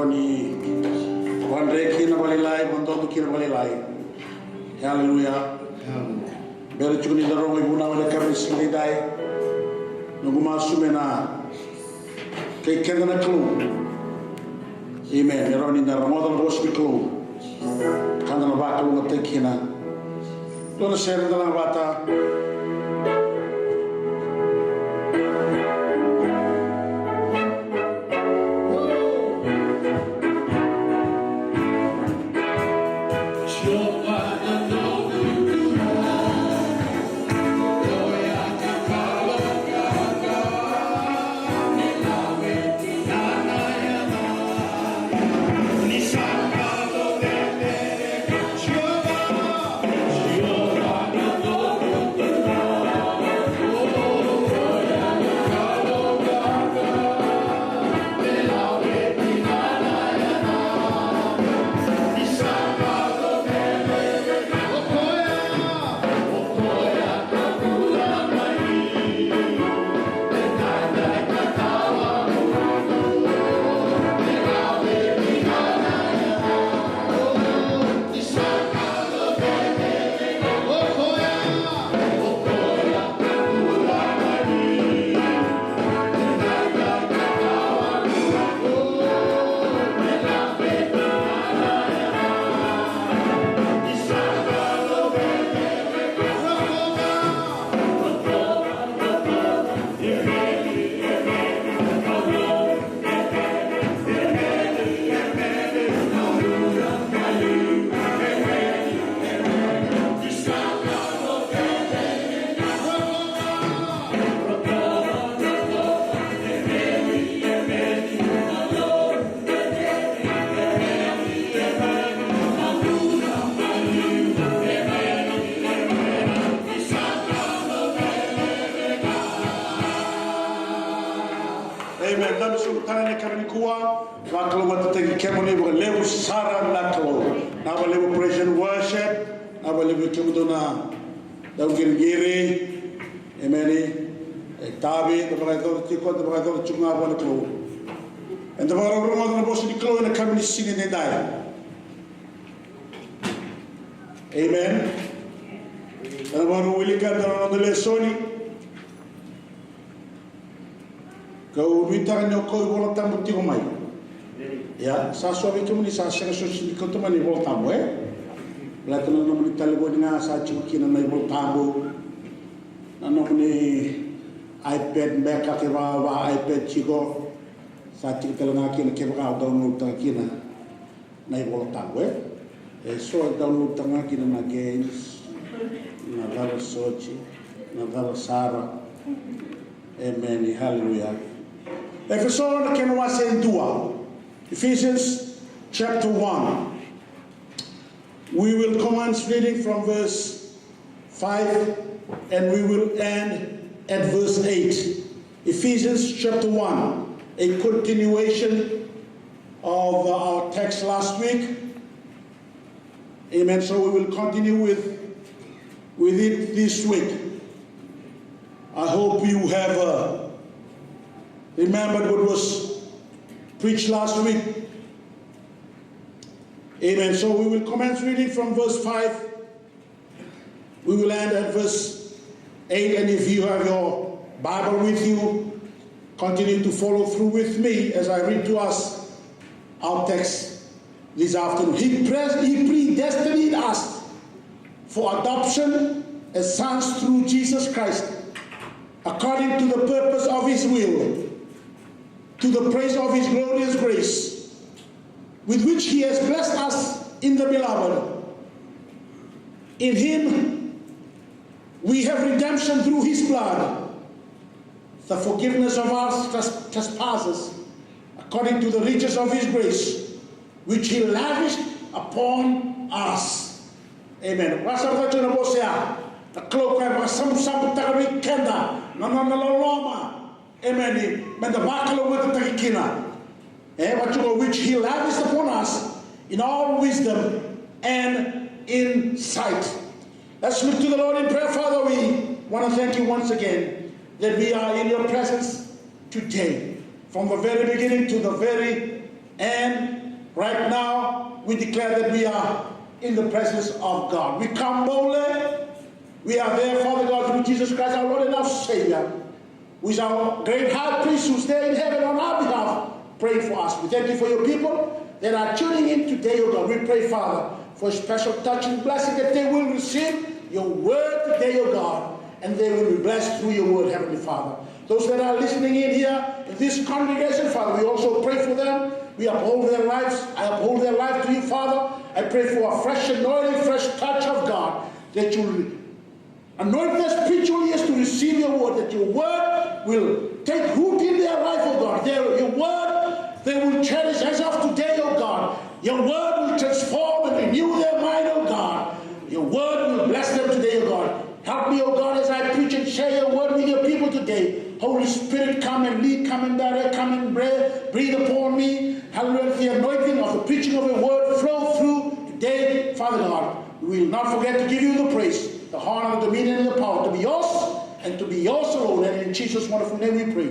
Ni vadre kina vakalailai, vadodo kina vakalailai. Haleluya. Bera tiko ni da rogo ivunau ena yakavi ni siga edaidai. Noqu masu me na kei keda na Kalou. Amen. E rawa ni da rogoca na vosa ni Kalou ka da na vakalougatataki kina. Dua na sere da laga vata. Amen. Dabe sobu tale na yakavi nikua. Vakalougatataki kemuni vakalevu sara na Kalou. Na vakalevu praise and worship. Na vakalevu kemudou na dauqiriqiri. Amen. E tavi, da vakayacora tiko, da vakayacora tiko ga vua na Kalou. Eda vakarau rogoca na vosa ni Kalou ena yakavi ni siga edaidai. Amen. Eda vakarau wilika na noda lesoni. Kau nuitaka ni o kau iVola Tabu tiko mai. Ia, sa so vei kemuni sa sega soti ni kauta mai na iVola Tabu, e? Baleta na nomuni talevoni ga sa tiko kina na iVola Tabu. Na nomuni iPad beka, kevaka va iPad tiko, sa tiko tale ga kina kevaka o download taka kina na iVola Tabu, e? E so e download taka ga kina na games, na cava soti, na cava sara. Amen. Hallelujah. Efeso na kena wase e dua. Ephesians chapter one. We will commence reading from verse five and we will end at verse eight. Ephesians chapter one, a continuation of our text last week. Amen. So we will continue with, with it this week. I hope you have uh, remembered what was preached last week. Amen. So we will commence reading from verse five. We will end at verse eight, and if you have your Bible with you, continue to follow through with me as I read to us our text this afternoon. He, pres- he predestined us for adoption as sons through Jesus Christ, according to the purpose of his will, to the praise of his glorious grace, with which he has blessed us in the beloved. In him we have redemption through his blood, the forgiveness of our trespass- trespasses, according to the riches of his grace, which he lavished upon us. Amen. Vakasamataka tiko na vosa ya. Na Kalou koya e vakasabusabutaka vei keda na nona loloma. Amen. Meda vakalougatataki kina. E, vaka tiko, which he lavished upon us in all wisdom and in sight. Let's look to the Lord in prayer. Father, we want to thank you once again that we are in your presence today. From the very beginning to the very And right now, we declare that we are in the presence of God. We come boldly. We are there, Father God, through Jesus Christ, our Lord and our Savior, who is our great high priest, who's there in heaven on our behalf, praying for us. We thank you for your people that are tuning in today, oh God. We pray, Father, for a special touching blessing that they will receive your word today, oh God, and they will be blessed through your word, Heavenly Father. Those that are listening in here in this congregation, Father, we also pray for them. We uphold their lives. I uphold their life to you, Father. I pray for a fresh anointing, fresh touch of God, that you anoint their spiritual ears to receive your word, that your word will take root in their life, oh God. Their, your word they will cherish as of today, oh God. Your word will transform and renew their mind, oh God. Your word will bless them today, oh God. Help me, oh God, as I preach and share your word with your people today. Holy Spirit, come and lead, come and direct, come and breathe, breathe upon me. Hallelujah. Let the anointing of the preaching of your word flow through today, Father God. We will not forget to give you the praise, the honor, the dominion, and the power to be yours and to be yours alone. And in Jesus' wonderful name we pray.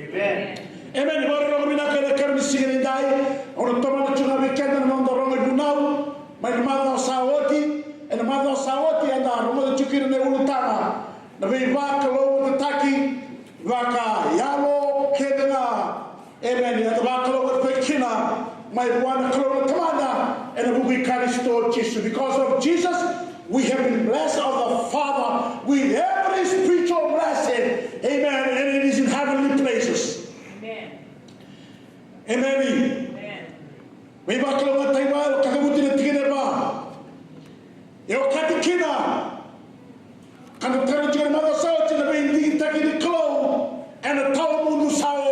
Amen. Amen. Vakarorogo vinaka ena yakavi ni siga nidai. Au na tomana tiko ga vei keda na noda rogo ivunau mai na macawa sa oti. Ena macawa sa oti eda rogoca tiko kina na ulutaga na veivakalougatataki vakayalo kece ga. Amen. Eda vakalougatataki kina mai vua na Kalou na Tamada ena vuku i Karisito Jisu. Because of Jesus, we have been blessed of the Father with every spiritual blessing. Amen. And it is in heavenly places. Amen. Amen. Amen. Veivakalougatataki vaya, o kacavuti na tikina e va. E okati kina ka na tara tiko na macawa sa oti na veidigitaki ni Kalou ena tawamudu sa oti.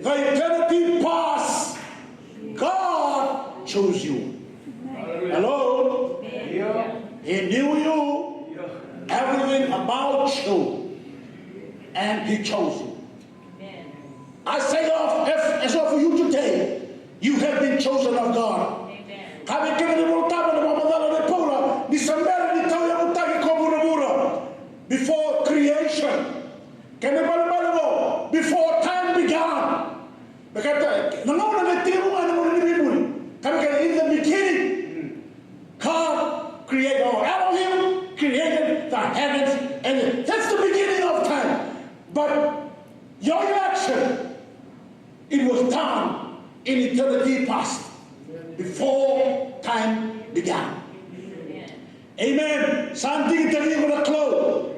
The eternity past, God chose you. Hello? He knew you, everything about you, and he chose you. I say of, if, as of you today, you have been chosen of God. Ka vei keda na iVolatabu na vakamacala nei Paula ni sa bera ni tauyavutaki ko vuravura. Before creation. Kena ibalebale qo, before time began. Baleta na gauna e tekivu ga na gauna ni veibuli. Ka vei keda, in the beginning, God created, or Elohim created the heavens and earth. That's the beginning of time. But your election, it was done in eternity past, before time began. Amen. Sa digitaki iko na Kalou.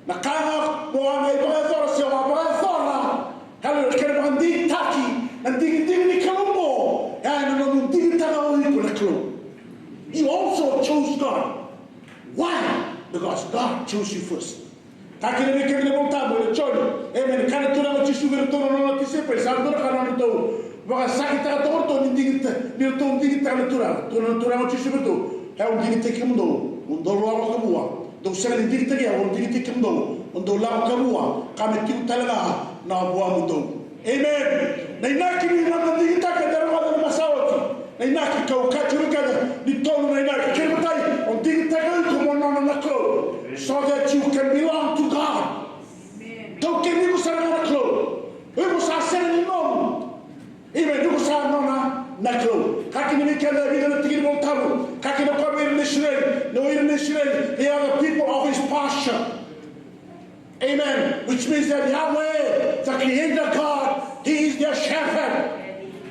Na ka ga mo a qai vakayacora se o a vakayacora, haleluya, kena vakadigitaki, na digidigi ni Kalou qo, e a na nomu digitaka o iko na Kalou. You also chose God. Why? Because God chose you first. Ka kina vei keda na iVolatabu ena Joni. Amen. Kaya na Turaga o Jisu vei iratou na nona tisaipeli, sa dua na ka na nodratou vakasakitaka toka o iratou ni digita, ni ratou digitaka na Turaga. Tukuna na Turaga o Jisu vei iratou, au digitaki kemudou, mo dou lako ka vua. Dou sega ni digitaki au, au digitaki kemudou, mo dou lako ka vua, ka me tiko tale ga na vuamudou. Amen. Na inaki ni noda digitaka, eda rogoca ena macawa sa oti. Na inaki, kau kaya tiko vei keda, ni tolu na inaki. Kena imatai, o digitaka o iko mo nona na Kalou, so that you can belong to God. Taukeni iko sara ga na Kalou. O iko sa sega ni nomu. Amen. Iko sa nona na Kalou. Kaya kina vei keda e vica na tiki ni iVolatabu. Kaya kina o koya vei ira na Isireli, na o ira na Isireli, they are the people of his pasture. Amen. Which means that Yahweh, the creator God, he is their shepherd.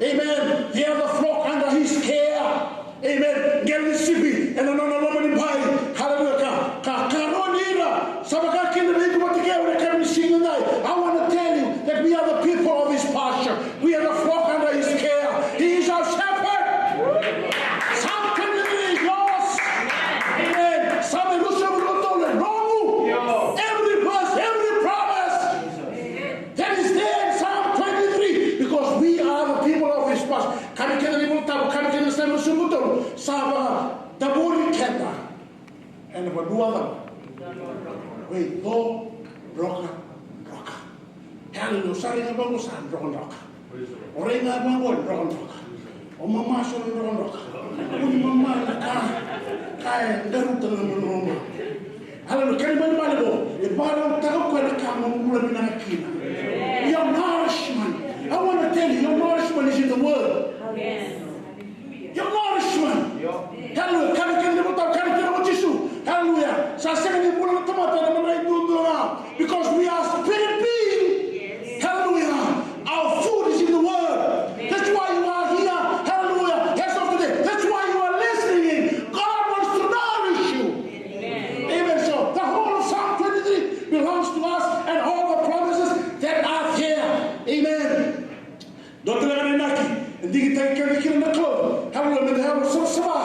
Amen. They are the flock under his care. Amen. Qele ni sipi ena nona loma ni bai. Hallelujah. Ka, ka, ka roni ira. Sa vaka kina vei iko vata kei au ena yakavi ni siga edai. I want to tell you that we are the people of his pasture. We are the flock under his care. He is our shepherd. Psalm twenty-three, yours. Amen. Psalm e ruasagavulu ka tolu, nomu. Every verse, every promise that is there in Psalm twenty-three, because we are the people of his pasture. Kaya kina na iVolatabu, kaya kina na Psalm e ruasagavulu ka tolu, sa vakadavori keda ena vanua cava? Veidrodrodroka. Hallelujah. Sa rai ga vaqo sa drodrodroka. O rai ga vaqo e drodrodroka. O mama so na drodrodroka. O ni mama na ka, ka e daruta na mama. Hallelujah. Kena ibalebale qo, e vakarautaka o koya na ka mo bula vinaka kina. Your nourishment. I want to tell you, your nourishment is in the digitaki keda kina na Kalou, haleluya, me da yaco savasava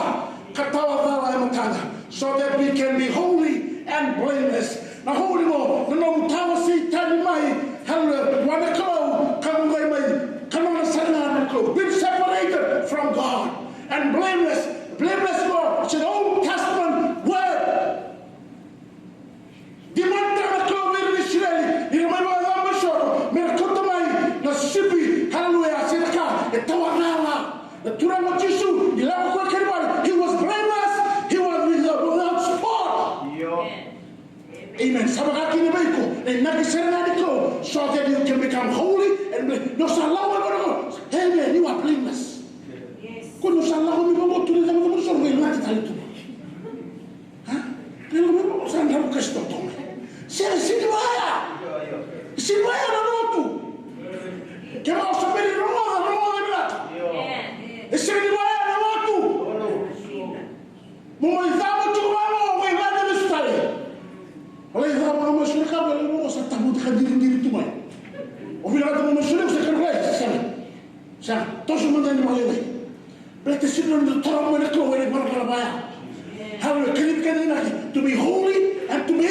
ka tawa cala e matada, so that we can be holy and blameless. Na holy mo, na nomu tawa sega ni tani mai, haleluya, vua na Kalou, ka mu qai mai, ka nona sara ga na Kalou. Been separated from God and blameless. Blameless mo, se na Old Testament word. Demand tale na Kalou vei ira na Isireli, ni ra mai vakacabo e soro, me ra kauta mai na sipi, haleluya, se na ka e tawa cala. Na Turaga o Jisu, ni lako koya ki Kalevary, he was blameless, he was without, without spot. Io. Amen. Sa vaka kina vei iko, na inaki sara ga ni Kalou, so that you can become holy and blameless. Ni o sa lako mai vua na Kalou, amen, you are blameless. Yes. Ko ni o sa lako mai vua na Kalou, tu ni cava, cava, so vei lati tale tu. Ha? Kena ibalebale sa na drau kasi totoka. Sega, sega ni vaya. Sega ni vaya na lotu. Kevaka o sa bera ni rogoca, rogoca vinaka. E sega ni vaya na lotu. Mo mai cabo tiko vaqo, mo mai vaya na lesu tale. Mo lai cabo, mo mai suru ka, mo lai rogoca, sa tabu ka diridiri tu mai. O vinakata mo mai suru, sa kena vaya, sa sega. Sa toso mada ni vakalailai. Baleta sega ni dodonu me da toro mai na Kalou ena ivalavala vaya. Haleluya. Kalivi keda na inaki, to be holy and to be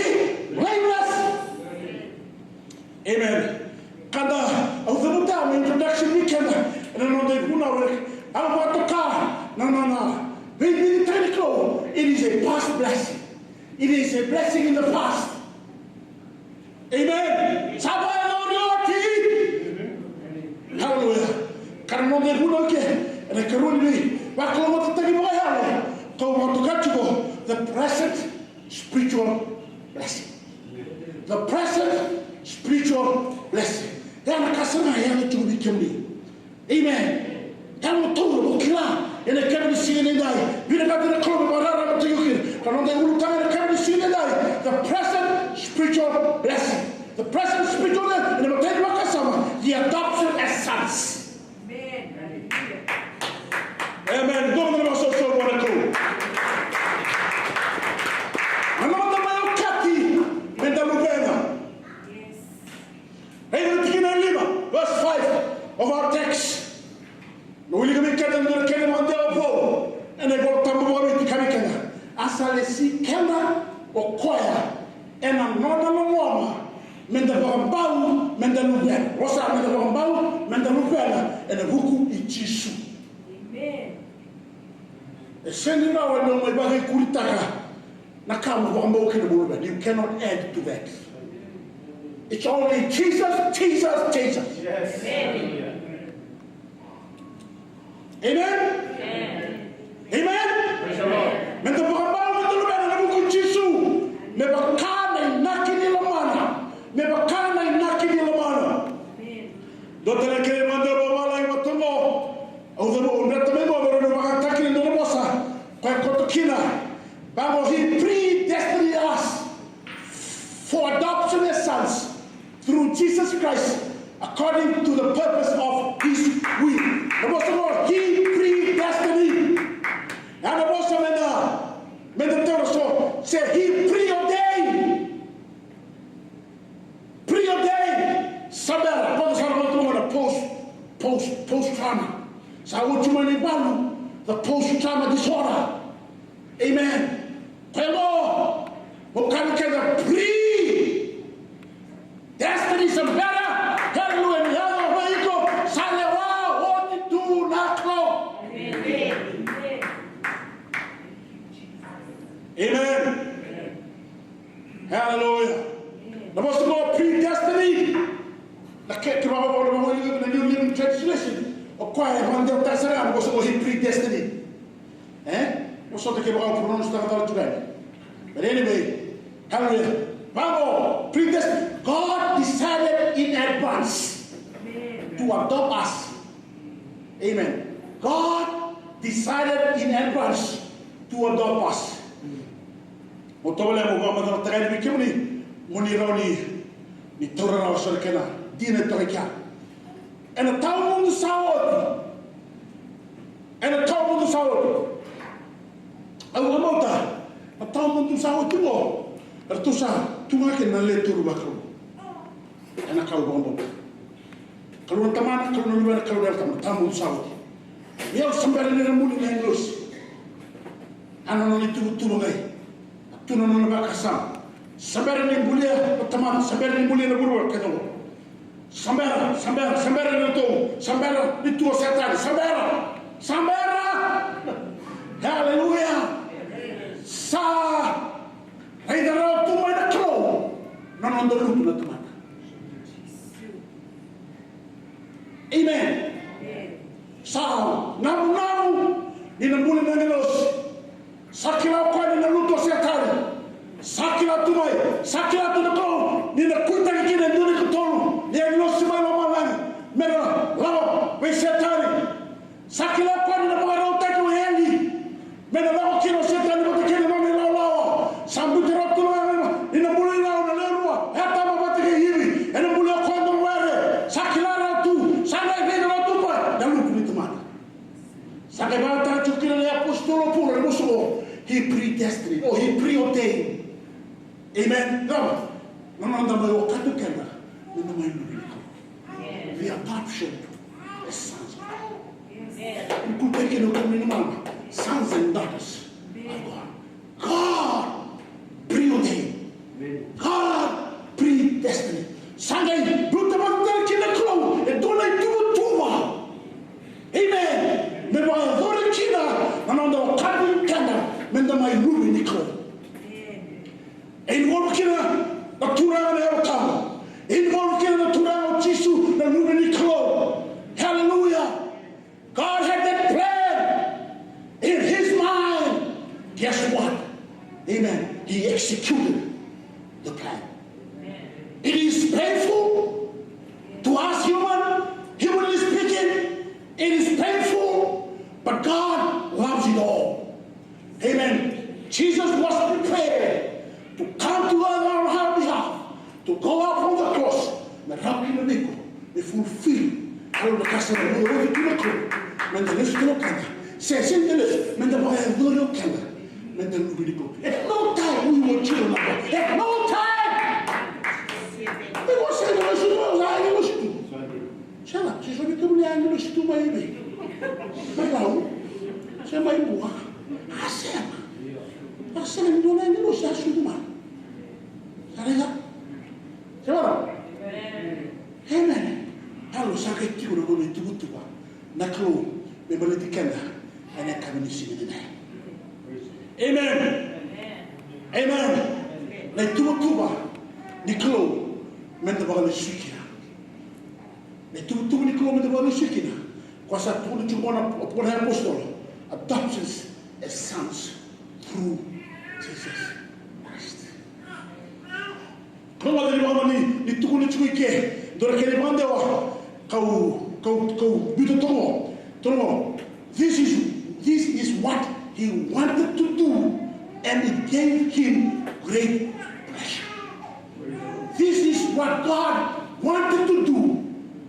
blameless. Amen. Kada au cavuta na introduction vei keda ena noda ivunau, au vakatoka na, na, na veibibitaki ni Kalou. It is a past blessing. It is a blessing in the past. Amen. Sa vakayacori oti. Haleluya. Ka na noda ivunau ke ena ikarua ni veivakalougatataki vakayalo, kau vakatoka tiko the present spiritual blessing. The present spiritual blessing. Ya na ka sara ga e yaco tiko vei kemuni. Amen. Ka mo taura, mo kila ena kena ni siga nidai. Vinakata na Kalou me vakararamataki iko kina. Ka noda ulutaga ena kena ni siga nidai, the present spiritual blessing. The present spiritual blessing, ena imatai ni vakasama, the adoption as sons. Amen. Amen. Dua na vakasoso vua na Kalou. Na noda mai okati me da luvena. Raica na tikina e lima, verse five of our text. Na wilika vei keda na dua na kena vakadewa vou ena iVolatabu vakaviti, ka vei keda, a sa lesi keda o koya ena nona loloma me da vakabau me da luvena. Vosa, me da vakabau me da luvena ena vuku i Jisu. Amen. E sega ni rawa ni o mai vakaikuritaka na ka mo vakabau kina mo luvena. You cannot add to that. It's only Jesus, Jesus, Jesus. Yes. Amen. Amen? Amen. Praise the Lord. Me da vakabau me da luvena ena vuku i Jisu. Me vaka na inaki ni lomana. Me vaka na inaki ni lomana. Amen. Dua tale na kena vakadewa vakavalagi vata oqo. Au cavu, au dreta mai qo me rawa ni vakataki na nona vosa. Koya koto kina. Vaqo, he predestined us for adoption as sons through Jesus Christ according to the purpose of his will. Na vosa qo, he predestined. Ya na vosa me da, me da taura so, se he preordained. Preordained. Sa bera, vaka sa na vakatukuna na post, post, post trauma. Sa oti mai na ivalu, the post trauma disorder. Amen. Koya qo, mo kaya kece pre-destiny sa bera. Hallelujah. Ni yaco vei iko, sa lewa oti tu na Kalou. Amen. Amen. Hallelujah. Na vosa qo predestined. Na ke, ke vaka, vaka, vaka, na New Living Translation. O koya e vakadewataka sara ga na vosa qo he predestined. E? Vosa qo ke vaka o pronounce taka tale tu ga. But anyway, hallelujah. Vaqo, predestined. God decided in advance to adopt us. Amen. God decided in advance to adopt us. Mo tovolea mo vakamacalataka yani vei kemuni, mo ni rawa ni, ni taura rawa so na kena dina e toka i kea. Ena tawamudu sa oti. Ena tawamudu sa oti. Au vakabauta, na tawamudu sa oti qo, eratou sa tu ga kina na le tolu vakalou. Ena kau vakabauta. Kalou na Tamana, Kalou na Luvena, Kalou na Yalo Tabu, na tawamudu sa oti. Ia au sa bera ni na buli na agilosi. A na nona ituvatuva qai a tu na nona vakasama. Sa bera ni bulia na tamata, sa bera ni bulia na vuravura, kece oqo. Sa bera, sa bera, sa bera ni ratou, sa bera ni tu o Setani, sa bera, sa bera. Haleluya. Sa raica rawa tu mai na Kalou na noda lutu na tamata. Amen. Sa navunavu ni na buli na agilosi. Sa kila o koya ni na lutu o Setani. Sa kila tu mai, sa kila tu na Kalou ni na kuitaki kina e dua na ikatolu ni agilosi mai lomalagi me na lako vei Setani. Sa kila o koya ni na vakarautaki o Eli me na lako kina o Setani vata kei na nona ilawalawa. Sa biuta rawa tu na, ni na buli rawa na lewe rua, e Atama vata kei Ivi, e na buli o koya na were. Sa kila rawa tu, sa qai raica rawa tu mai na lutu ni tamata. Sa qai vakataka tiko kina na iapositolo o Paula na vosa oqo, he predestined, or he preordained. Amen. Cava? Na noda mai okati keda me da mai luve ni Kalou. The adoption as sons of God. Ni kuta kina o kemuni na mama, sons and daughters of God. God preordained. God predestined. Sa qai biuta vata tale kina na Kalou e dua na ituvatuva. Amen. Me vakayacori kina na noda okati keda me da mai luve ni Kalou. E involve kina na Turaga na Yalo Tabu. E involve kina na Turaga o Jisu na luve ni Kalou. Hallelujah. God had that plan in his mind. Guess what? Amen. He executed the plan. It is painful to us human, humanly speaking, it is painful, but God loves it all. Amen. Jesus was prepared to come to earth on our behalf, to go up on the cross. Me rawa kina vei iko me fulfill. Alo na kasa na mura oti tu na Kalou. Me da lesu tu na keda. Se se da lesu, me da vakayacori o keda. Me da luve ni Kalou. E no time we will kill na Kalou. E no time. Me ko se da lesu tu, sa lesu tu. Sega, se so ni kemuni a agilosi tu mai vei? Mai Lau? Se mai Bua? A sega. A sega ni dua na agilosi a sucu mai. Sa raica? Se vara? Amen. Alo sa qai tiko na nona ituvatuva na Kalou me baleti keda ena yakavi ni siga nikua. Amen. Amen. Na ituvatuva ni Kalou me da vakalesui kina. Na ituvatuva ni Kalou me da vakalesui kina. Koya sa tukuna tiko na, o Paula na apositolo, adoptions as sons through Jesus Christ. Kau vata ni vaka ni, ni tukuna tiko i ke, dua na kena ivakadewa, kau, kau, kau biuta tomo, tomo. This is, this is what he wanted to do, and it gave him great pleasure. This is what God wanted to do,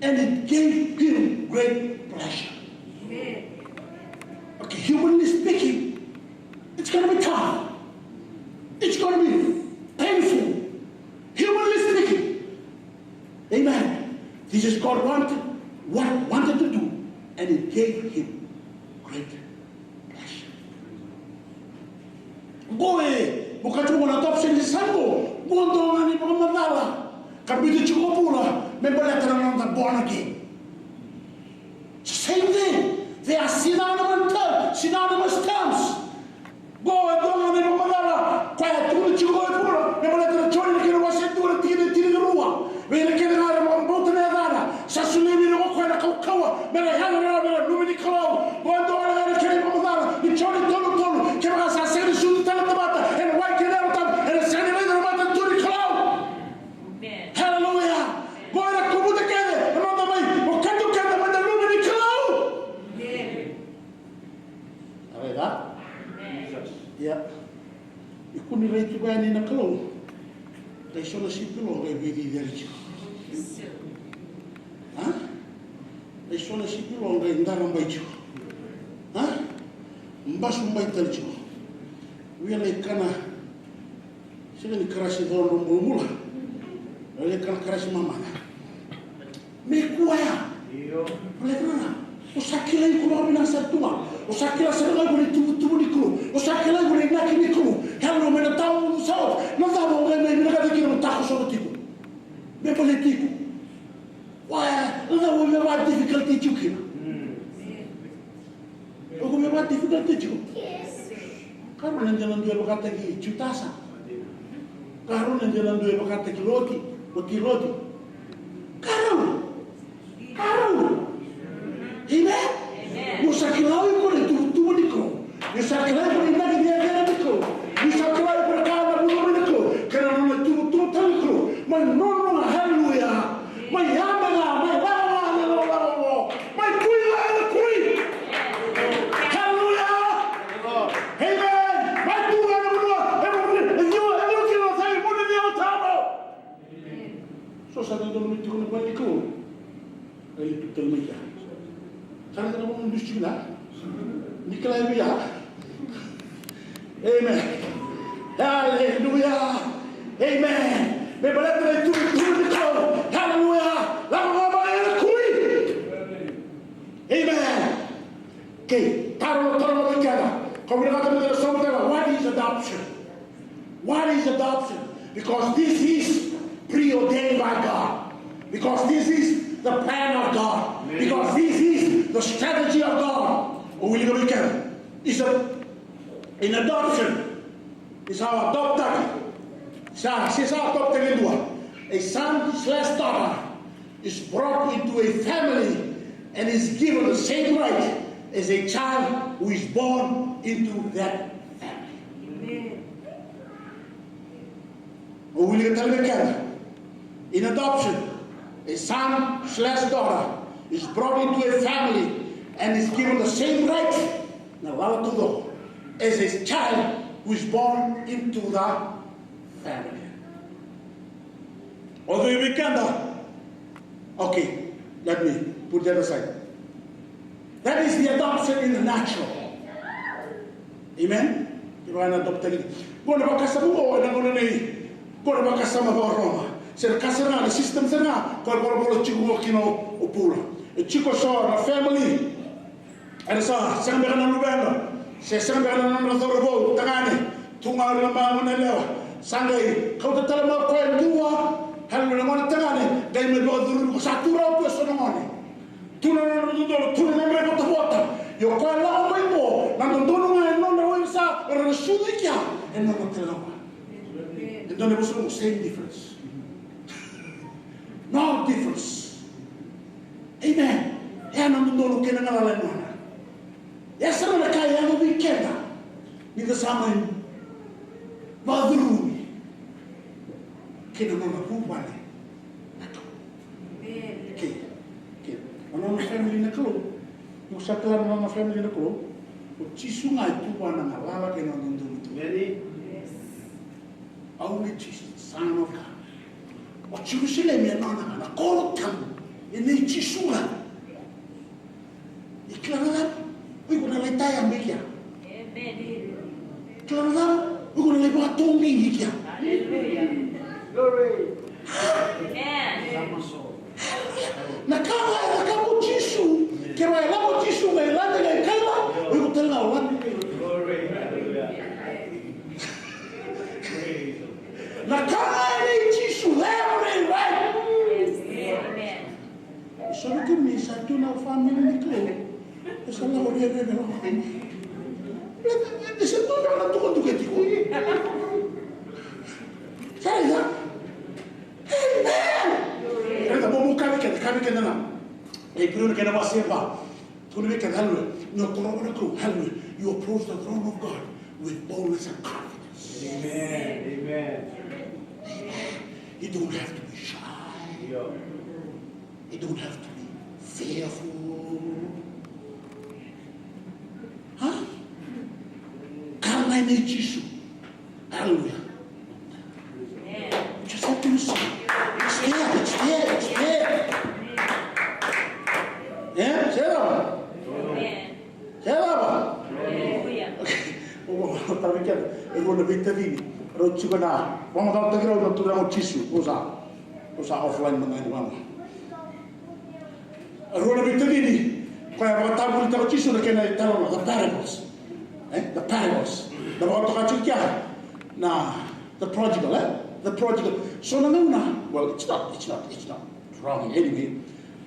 and it gave him great pleasure. Okay, humanly speaking, it's gonna be tough. It's gonna be painful. Humanly speaking. Amen. This is God wanted, what wanted to do, and it gave him great pleasure. Qo e, mo kaya tiko na adoption ni sa qo, qo dua ga na ivakamacala ka biuta tiko o Paula me baleta na noda born again. Same thing. They are synonymous terms, synonymous terms. Qo e dua ga na ivakamacala koya e tukuna tiko o Paula me baleta na Joni na kena wase dua na tikina e tinikarua. Vei ira kece ga era vakabauta na yacana, sa solia vei ira ko koya na kaukauwa me ra yaco rawa me ra luve ni Kalou. Qo e dua ga na kena ivakamacala ni Joni tolu tolu, kevaka sa sega ni sucu tale na tamata ena wai kei na Yalo Tabu, ena sega ni raica na matanitu ni Kalou. Haleluya. Qo era kovuta kece na noda mai, o keda kece mai na luve ni Kalou. Amen. Ia. Ni kua ni rai tiko yani na Kalou, qai so na sipi lo qai veiciciyaki tiko. A? Qai so na sipi lo qai darabai tiko. A? Basu bai tale tiko. Via lai kana. Sega ni karasi codro bulabula. Lai kana karasi mamana. Me kua ya. Io. Lai kana. O sa kila iko vakavinaka sara tu ga. O sa kila sara ga iko na ituvatuva ni Kalou. O sa kila iko na inaki ni Kalou. Haleluya, mai na tawa sa oti. Na cava o qai mai vinakata kina mo takoso tiko? Me baleti iko. Wa, na cava o me va difficulty tiko kina? O me va difficulty tiko. Karua na dina dua e vakataki Jutasa. Karua na dina dua e vakataki Loti. Oti Loti. Karua. Karua. Amen. Mo sa kila iko na ituvatuva ni Kalou. Ni sa kila iko na inaki ni yacana ni Kalou. Ni sa kila iko na ka na vuna mai na Kalou. Kei na nona ituvatuva tale ni Kalou. Mai nona, haleluya. Mai yame ga, mai lako ga, mai lako, lako, lako. Mai kui ga ena kui. Haleluya. Amen. Mai tu ga ena vanua. E vanua, e vanua, e vanua kina sa i vanua ni Yalo Tabu. So sa dodonu me tiko na vale ni Kalou. Ai tu tale mai kea. Sa na dodonu me dusi tiko na. Ni kila e via. Amen. Hallelujah. Amen. Me baleta na ituvatuva ni Kalou. Hallelujah. Lako ga mai ena kui. Amen. Okay, taro, taro vata keda. Ko vinakata me taro, so taro, what is adoption? What is adoption? Because this is preordained by God. Because this is the plan of God. Because this is the strategy of God. O wilika vei keda. Is a, in adoption. Is how adoptaki. Sa, se sa adoptaki e dua. A son slash daughter is brought into a family and is given the same right as a child who is born into that family. Amen. O wilika tale vei keda. In adoption, a son slash daughter is brought into a family and is given the same right, na lala taucoko, as a child who is born into the family. Although we can, okay, let me put that aside. That is the adoption in the natural. Amen? Kevaka na adoptaki. Qo na vakasama qo, ena gauna nei, qo na vakasama vakaRoma. Se na ka sara ga, na system sara ga, ko e volavola tiko qo kina o Paula. E tiko so na family. Era sa sega beka na luvequ, se sega beka na nona cauravou tagane, tu ga o ira na magone yalewa. Sa qai kauta tale mai o koya e dua, haleluya, na gone tagane, qai mai vakacurumi, ko sa tu rawa tu eso na gone. Tu na nona dodonu, tu na nona ivotavota. Ia o koya lako mai qo, na dodonu ga e nona, o ira sa, era na sucu i kea, e nona tale ga. E dua na vosa, same difference. No difference. Amen. E a na dodonu kei na galala e nona. E a sara na ka e yaco vei keda ni da sa mai vakacurumi kei na nona vuvale na Kalou. Amen. Kei, kei na nona family na Kalou. Ni ko sa kila na nona family na Kalou, o Jisu ga e tu vua na galala kei na nona dodonu tu. Amen. Yes. Only Jesus, the Son of God. O Jerusalemi e nona ga, na koro tabu e nei Jisu ga. E kila na cava? O iko na lai taya mai kea. Kila na cava? O iko na lai vakatoqi mai kea. Hallelujah. Glory. Amen. Na ka ga e cakava o Jisu, ke ra e lako o Jisu ga e lade ga e kaila, o iko tale ga o lade ga e kaila. Na ka ga e nei Jisu, every right. Amen. So na kemuni sa tu na family ni Kalou. E sa lako rerere lako. E sa tu na tukutuku tiko. Sa ya. Amen. Raica, mo, mo kaya vei keda, kaya vei keda na. E Iperiu na kena wase va. Tukuna vei keda, hallelujah. Ni o toroka na Kalou, hallelujah. You approach the throne of God with boldness and confidence. Amen. Amen. You don't have to be shy. You don't have to be fearful. Huh? Kaya ga ni Jisu. Hallelujah. Just have to listen. It's there, it's there, it's there. Yeah? Say that one. Say that one. Okay. O, o, o, tara vei keda. E rua na veitacini. Rau tiko na. Vakamatata rau na turaga o Jisu. O sa. O sa offline mada ga ni vama. Rua na veitacini, Koya e vakatavulitaka o Jisu na kena italanoa, the parables. Eh? The parables. Na vakatoka tiko kea na the prodigal, eh? The prodigal. So na gauna, well, it's not, it's not, it's not wrong in any way.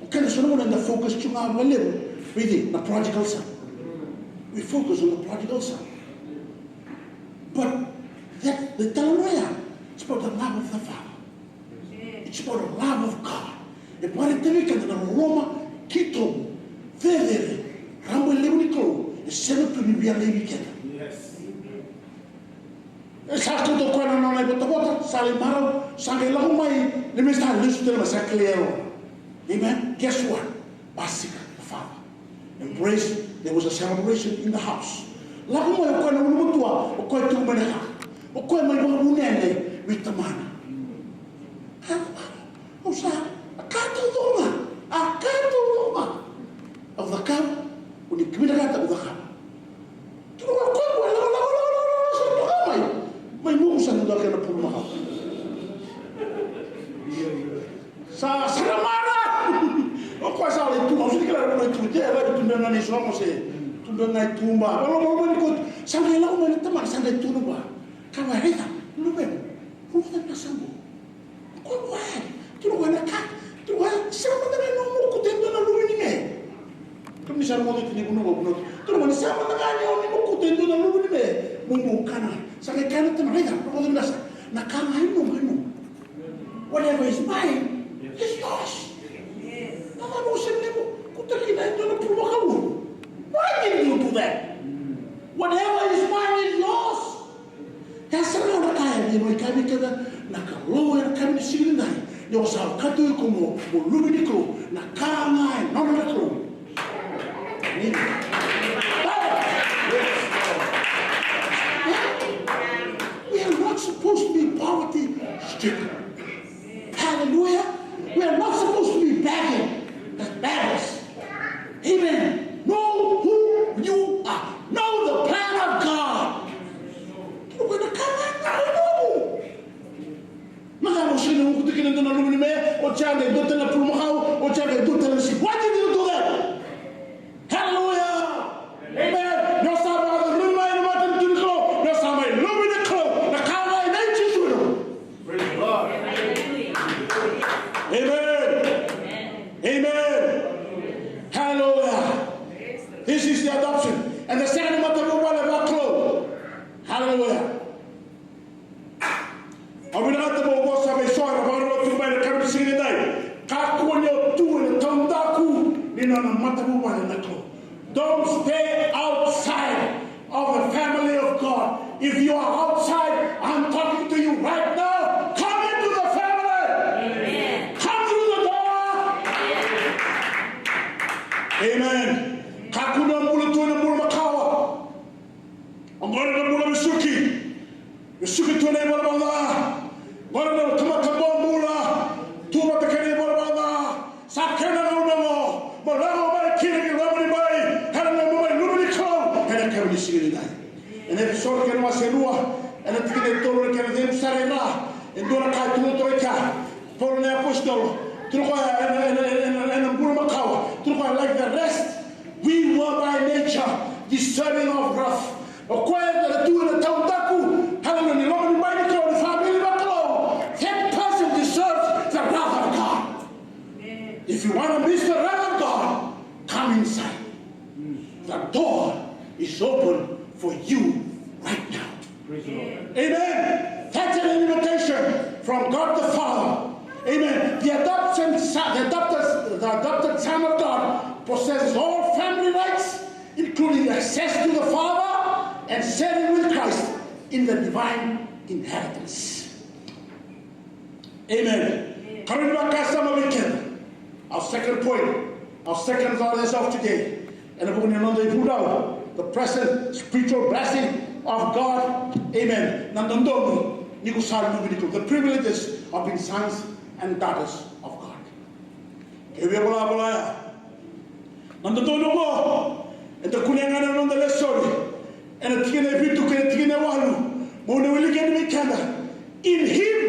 O keda so na gauna eda focus tu ga vakalevu vei na prodigal son. We focus on the prodigal son. But that, the italanoa ya, it's about the love of the Father. It's about the love of God. E vakaraitaka vei keda na loloma keitou cecere, rabailevu ni Kalou, e sega tu ni via laivi keda. E sa kauta o koya na nona ivotavota, sa lai marau, sa qai lako mai, ni me sa lesu tale mai, sa kilai yalo. Amen. Guess what? Basika the father. Embrace, there was a celebration in the house. Lako mai o koya na ulumatua, o koya tiko mai na ka. O koya mai vakavunene vei tamana. Au sa, a ka taucoko ga, a ka taucoko ga. Au cakava, o ni kemuni na ka au cakava. Tukuna o koya, lako, lako, lako, lako, lako, sa toka mai. Mai moku sa dua kena pulumakau. Sa, sa na mara. O koya sa lai tu, au sega ni kila na tu, te, e vaka tu beka ga na isogo se, tu beka ga i tuba. Lako, lako, lako, lako, sa qai lako mai na tamana, sa qai tu na vua. Ka vaka, raica, luvemu, raica na sabu. Ko koya, tukuna o koya na ka, tukuna o koya, sega mada ga ni o mokuta e dua na luve ni me. Kemuni sa mokuta ni vanua, vanua. Tukuna o koya, sega mada ga ni o ni mokuta e dua na luve ni me. Mo, mo kana. Sa qai kaya na tamana, raica, rogoca vinaka sara. Na ka ga e nomu, e nomu. Whatever is mine is yours. Na cava o sega ni mokuta kina e dua na pulumakau? Why did you do that? Whatever is mine is yours. E a sara na ka e via mai kaya vei keda na Kalou ena yakavi ni siga nidai, ni o sa okati iko mo, mo luve ni Kalou, na ka ga e nona na Kalou. Amen. We are not supposed to be poverty stricken. Hallelujah. We are not supposed to be begging. That's beggars. Amen. Know who you are. Know the plan of God. Kila ko na ka ga e nomu. Na ka mo sega ni mokuta kina e dua na luve ni me, o jade dua tale na pulumakau, o jade dua tale na sipi. Why did you do that? Hallelujah. Amen. Ni o sa mai luve mai na matanitu ni Kalou, ni o sa mai luve ni Kalou, na ka ga e nei Jisu. Praise the Lord. Amen. Amen. Hallelujah. This is the adoption. And the second matavuvale vakalou. Hallelujah. Au vinakata meu vosa vei so era vakarorogo tiko mai ena yakavi ni siga nidai. Kakua ni o tu ena taudaku ni nona matavuvale na Kalou. Don't stay outside of the family of God. If you are outside, I'm talking to you right now. Come into the family. Amen. Come through the door. Amen. Kakua ni o bula tu ena bula makawa. Oqori na bula vesuki. Vesuki tu ena ivalavala ca. Oqori na tamata bobula. Tu vata kei na ivalavala ca. Sa kena gauna oqo mo lako mai kina ki loma ni bai. Ena loma mai loma ni Kalou. Ena yakavi ni siga nidai. Ena Efeso na kena wase rua. Ena tikina e tolu na kena cegu sara e na. E dua na ka e tukuna toka e kea. Paula na apositolo. Tukuna o koya ena, ena, ena, ena, ena bula makawa. Tukuna o koya like the rest. We were by nature deserving of wrath. O koya era tu ena taudaku, hallelujah, ni loma ni bai ni Kalou, ni family vakalou. That person deserves the wrath of God. If you want to miss the wrath of God, come inside. The door is open for you right now. Praise the Lord. Amen. That's an invitation from God the Father. Amen. The adoption son, the adopted, the adopted Son of God possesses all family rights, including access to the Father and sharing with Christ in the divine inheritance. Amen. Karua ni vakasama vei keda. Our second point, our second thought as of today. Ena vuku ni noda ivunau, the present spiritual blessing of God. Amen. Na dodonu ni ko sa luve ni Kalou. The privileges of being sons and daughters of God. Ke via volavola ya. Na dodonu oqo, eda kunea ga na noda lesoni. Ena tikina e vitu kei na tikina e walu. Mo na wilika yani vei keda. In him,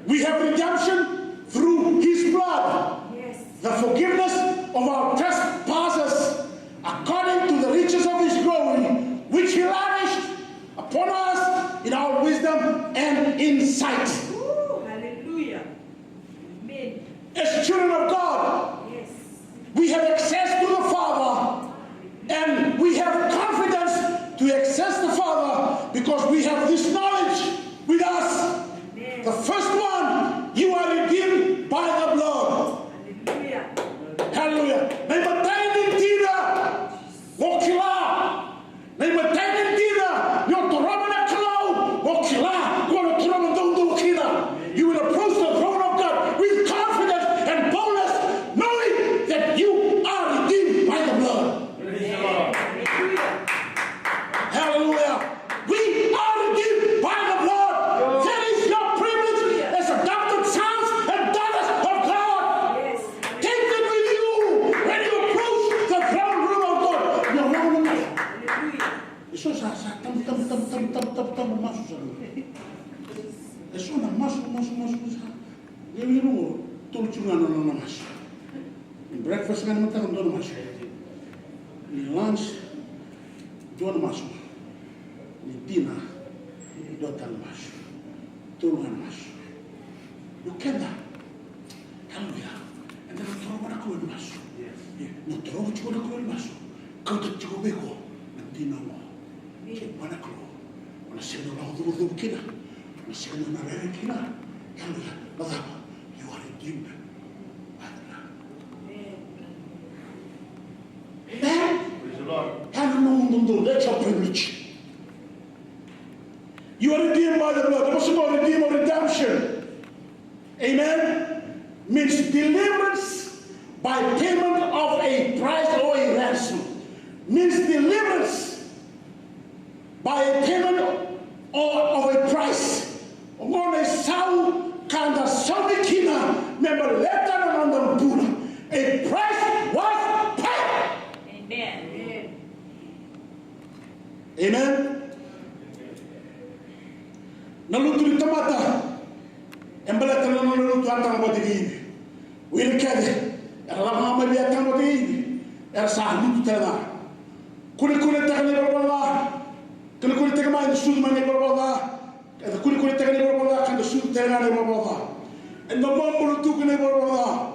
we have redemption through his blood. Yes. The forgiveness Masu sa. E so na masu, masu, masu, masu. Ni vei rogo, tolu tiko ga na nona masu. Ni breakfast ga ni mataka, dua na masu. Ni lunch, dua na masu. Ni dinner, dua tale na masu. Tolu ga na masu. Io keda. Haleluya. Eda na torova na Kalou ena masu. Yes. Io, na torova tiko na Kalou ena masu. Kauta tiko vei iko na dina oqo. Amen. Kei vua na Kalou. O na sega ni lako cuvacuva kina. O na sega ni na rere kina. Haleluya. Na cava? You are redeemed by the blood. Amen. Amen. Praise the Lord. Haleluya. That's your privilege. You are redeemed by the blood. There was no redeem or redemption. Amen. Means deliverance by payment of a price or a ransom. Means deliverance by a payment or of a price. Oqo na isau ka da saumi kina me baleta na noda bula. A price was paid. Amen. Amen. Na lutu ni tamata e baleta na nona lutu a tagobate kei Ivi. Wili kece era lako ga mai vei a tagobate kei Ivi, era sa lutu tale ga. Kunekunetaka na ivalavala ca. Kunekunetaka mai na sucu mai na ivalavala ca. Eda kunekunetaka na ivalavala ca ka da sucu tale ga na ivalavala ca. Eda bobula tu ki na ivalavala ca.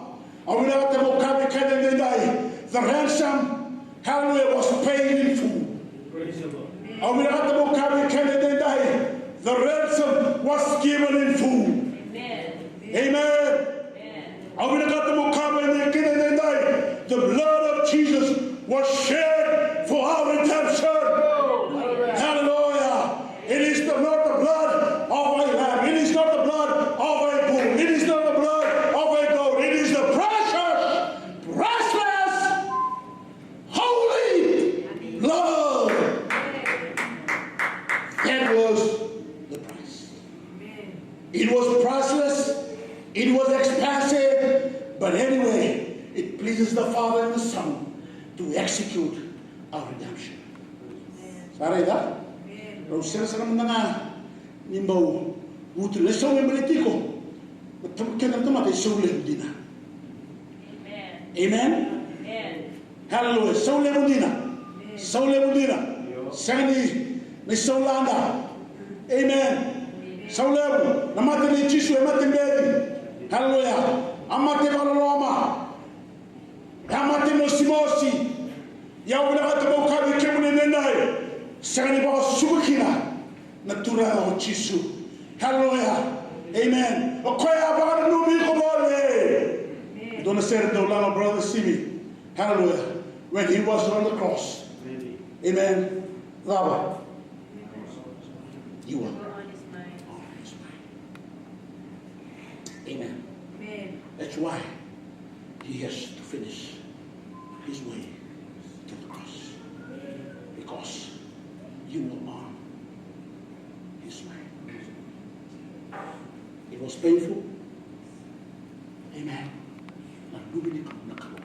Au vinakata meu kaya vei keda edaidai, the ransom, hallelujah, was paid in full. Praise the Lord. Au vinakata meu kaya vei keda edaidai, the ransom was given in full. Amen. Amen. Amen. Au vinakata meu kaya vei keda edaidai, the blood of Jesus was shed for our redemption. Hallelujah. It is the, not the blood of a lamb. It is not the blood of a bull. It is not the blood of a goat. It is the precious, priceless, holy blood. That was the price. It was priceless. It was expensive. But anyway, it pleases the Father and the Son to execute our redemption. Sa raica? Rau sarasara mada ga ni bau vutu na isau me baleti iko. Na tabu keda na tamata, isau levu dina. Amen. Hallelujah. Sau levu dina. Sau levu dina. Sega ni, ni sau lada. Amen. Sau levu. Na mate nei Jisu e mate beci. Hallelujah. A mate vakaloloma. A mate mosimosi. Ia au vinakata meu kaya vei kemuni edaidai, sega ni vakasuka kina na Turaga o Jisu. Hallelujah. Amen. O koya a vakananumi iko voli. Dua na sere dau laga brother Simi. Hallelujah. When he was on the cross. Amen. Cava? You are on his mind. Amen. That's why he has to finish his way to the cross. Because you were on his mind. It was painful. Amen. Na luve ni Kalou, na Kalou.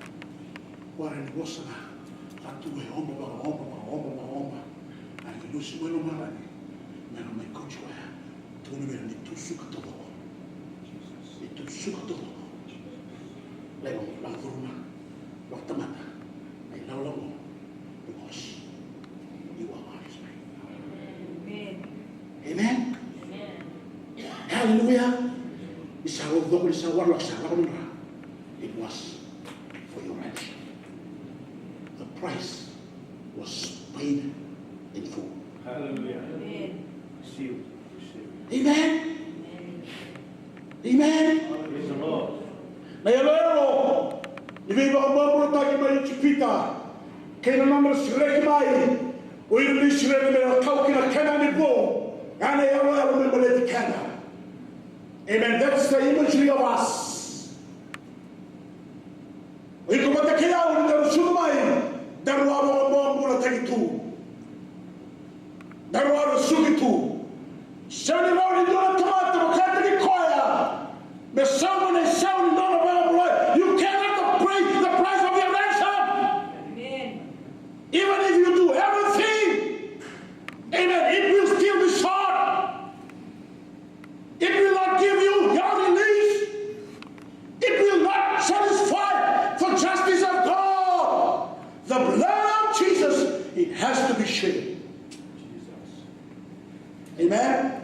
Koya ni vosa ga. Ka tu e oba, vaka oba, vaka oba, vaka oba. A ni lusi mai lomalagi. Me na mai kauti koya. Tukuna vei ira ni tu suka taucoko. Ni tu suka taucoko. Lai vaka, vaka curuma. Vaka tamata. Na ilawalawa. Because you are on his mind. Amen. Amen. Hallelujah. Ni sa rau coko, ni sa warlock, sa lako na dra. It was for your ransom. The price was paid in full. Hallelujah. Amen. Sealed. Sealed. Amen. Amen. Na iyaloyalo ni veivakabobulataki mai Ijipita kei na nona sereki mai o ira na Isireli me ra kau ki na Kenani vou, ya na iyaloyalo me baleti keda. Amen. That's the imagery of us. O iko vata kei au ni daru sucu mai, daru a vakabobulataki tu. Daru a vesuki tu. Sega ni rawa ni dua na tamata vakataki koya me sauma na isau ni nona vakabulai. You cannot break the price of your ransom. Amen. Even if you do everything, amen, it will still be short. Jesus, it has to be shared. Amen.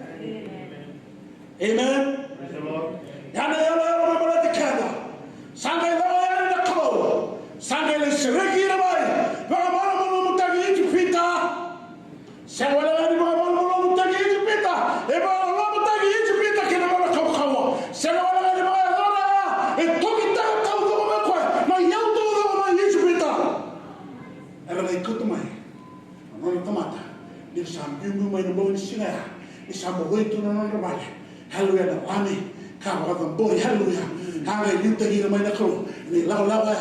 Amen. Praise the Lord. Ia na iyaloyalo me baleti keda. Sa qai lako yani na Kalou. Sa qai lai sereki ira mai. Vakamalumalumutaki Ijipita. Sega wale ga ni vakamalumalumutaki Ijipita. E vakamalumalumutaki Ijipita kei na nona kaukauwa. Sega wale ga ni vakayacora ya. E tokitaka taucoko mai koya na iyau taucoko mai Ijipita. Era lai kauta mai na nona tamata, ni sa biubiu mai na bogi ni siga ya, ni sa bogoi tu na nodra vale. Haleluya, na lami ka vakacabori, haleluya. Ka qai liutaki ira mai na Kalou ena ilakolako ya.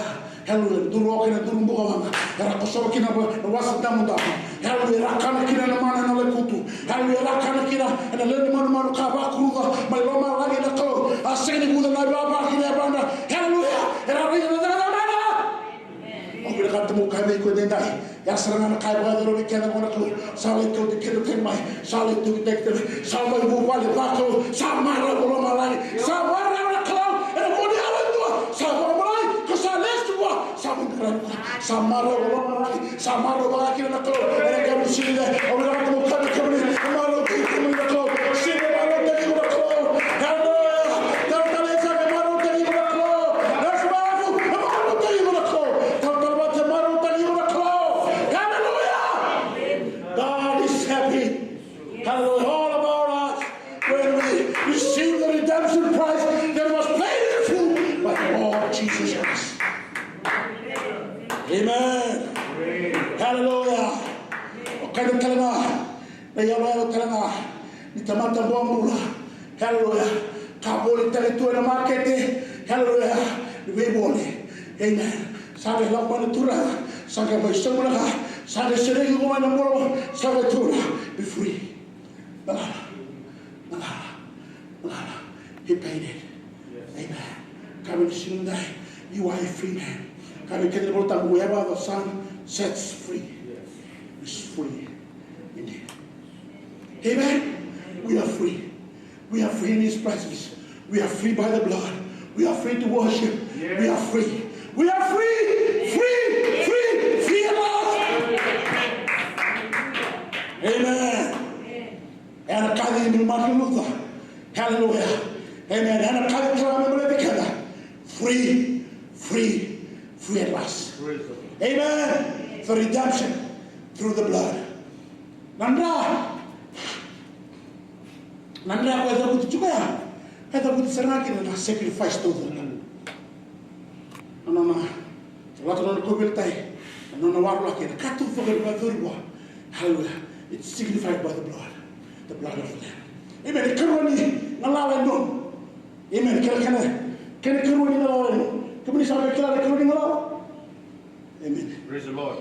Haleluya, duru oka ena duru bukawaqa. Era kosova kina na wasa damudamu. Haleluya, era kana kina na mana ena lekutu. Haleluya, era kana kina ena lewe ni manumanu ka vakuruca mai lomalagi na Kalou. A sega ni vuca na ivava kina yavadra. Haleluya, era raica na cakacaka mana. Au vinakata meu kaya vei iko edaidai, ya sara ga na ka e vakayacora vei keda na Kalou. Sa lai kauti keda tani mai, sa lai taukitaki tani mai, sa mai vuvale vakalou, sa marau ko lomalagi, sa marau na Kalou ena vuku ni yalo e dua, sa vakabulai ko sa lesu vua, sa vakamarau ko, sa marau ko lomalagi, sa marau vaka kina na Kalou ena kemuni siga. Au vinakata meu kaya vei kemuni, e marau tiko kemuni na Kalou. Siga e marau tiko na Kalou. Haleluya. Talatala Isaac e marau tiko na Kalou. Lesu mai Afu e marau tiko na Kalou. Talatala Vata e marau tiko na Kalou. Haleluya. God is happy. Hallelujah. All about us. When we receive the redemption price that was paid in full by the Lord Jesus Christ. Amen. Hallelujah. O keda tale ga na iyaloyalo tale ga ni tamata bobula. Hallelujah. Ka volitaki tu ena makete. Hallelujah. Ni veivoli. Amen. Sa qai lako mai na Turaga, sa qai mai sobu na ka, sa qai sereki iko mai na bula, sa qai tukuna, be free. Malala, malala, malala. He paid it. Amen. Ka vei keda siga nikua, you are a free man. Ka vei keda na Vola Tabu, whoever the Son sets free is free indeed. Amen. We are free. We are free in His presence. We are free by the blood. We are free to worship. We are free. We are free, free, free, free at last. Amen. Ena kaci ni Martin Luther. Hallelujah. Amen. Ena kaci ni Martin Luther. Free, free, free at last. Amen. The redemption through the blood. Na dra, na dra ko e cavuti tiko ya, e cavuti sara ga kina na sacrifice taucoko. Na nona lako, na nona kauveilatai, na nona warolaki, na ka taucoko e vakayacori vua. Hallelujah. It's signified by the blood. The blood of the Lamb. Amen. Ikarua ni galala e donu. Amen. Kena, kena, kena ikarua ni galala e donu. Kemuni sa via kila na ikarua ni galala? Amen. Praise the Lord.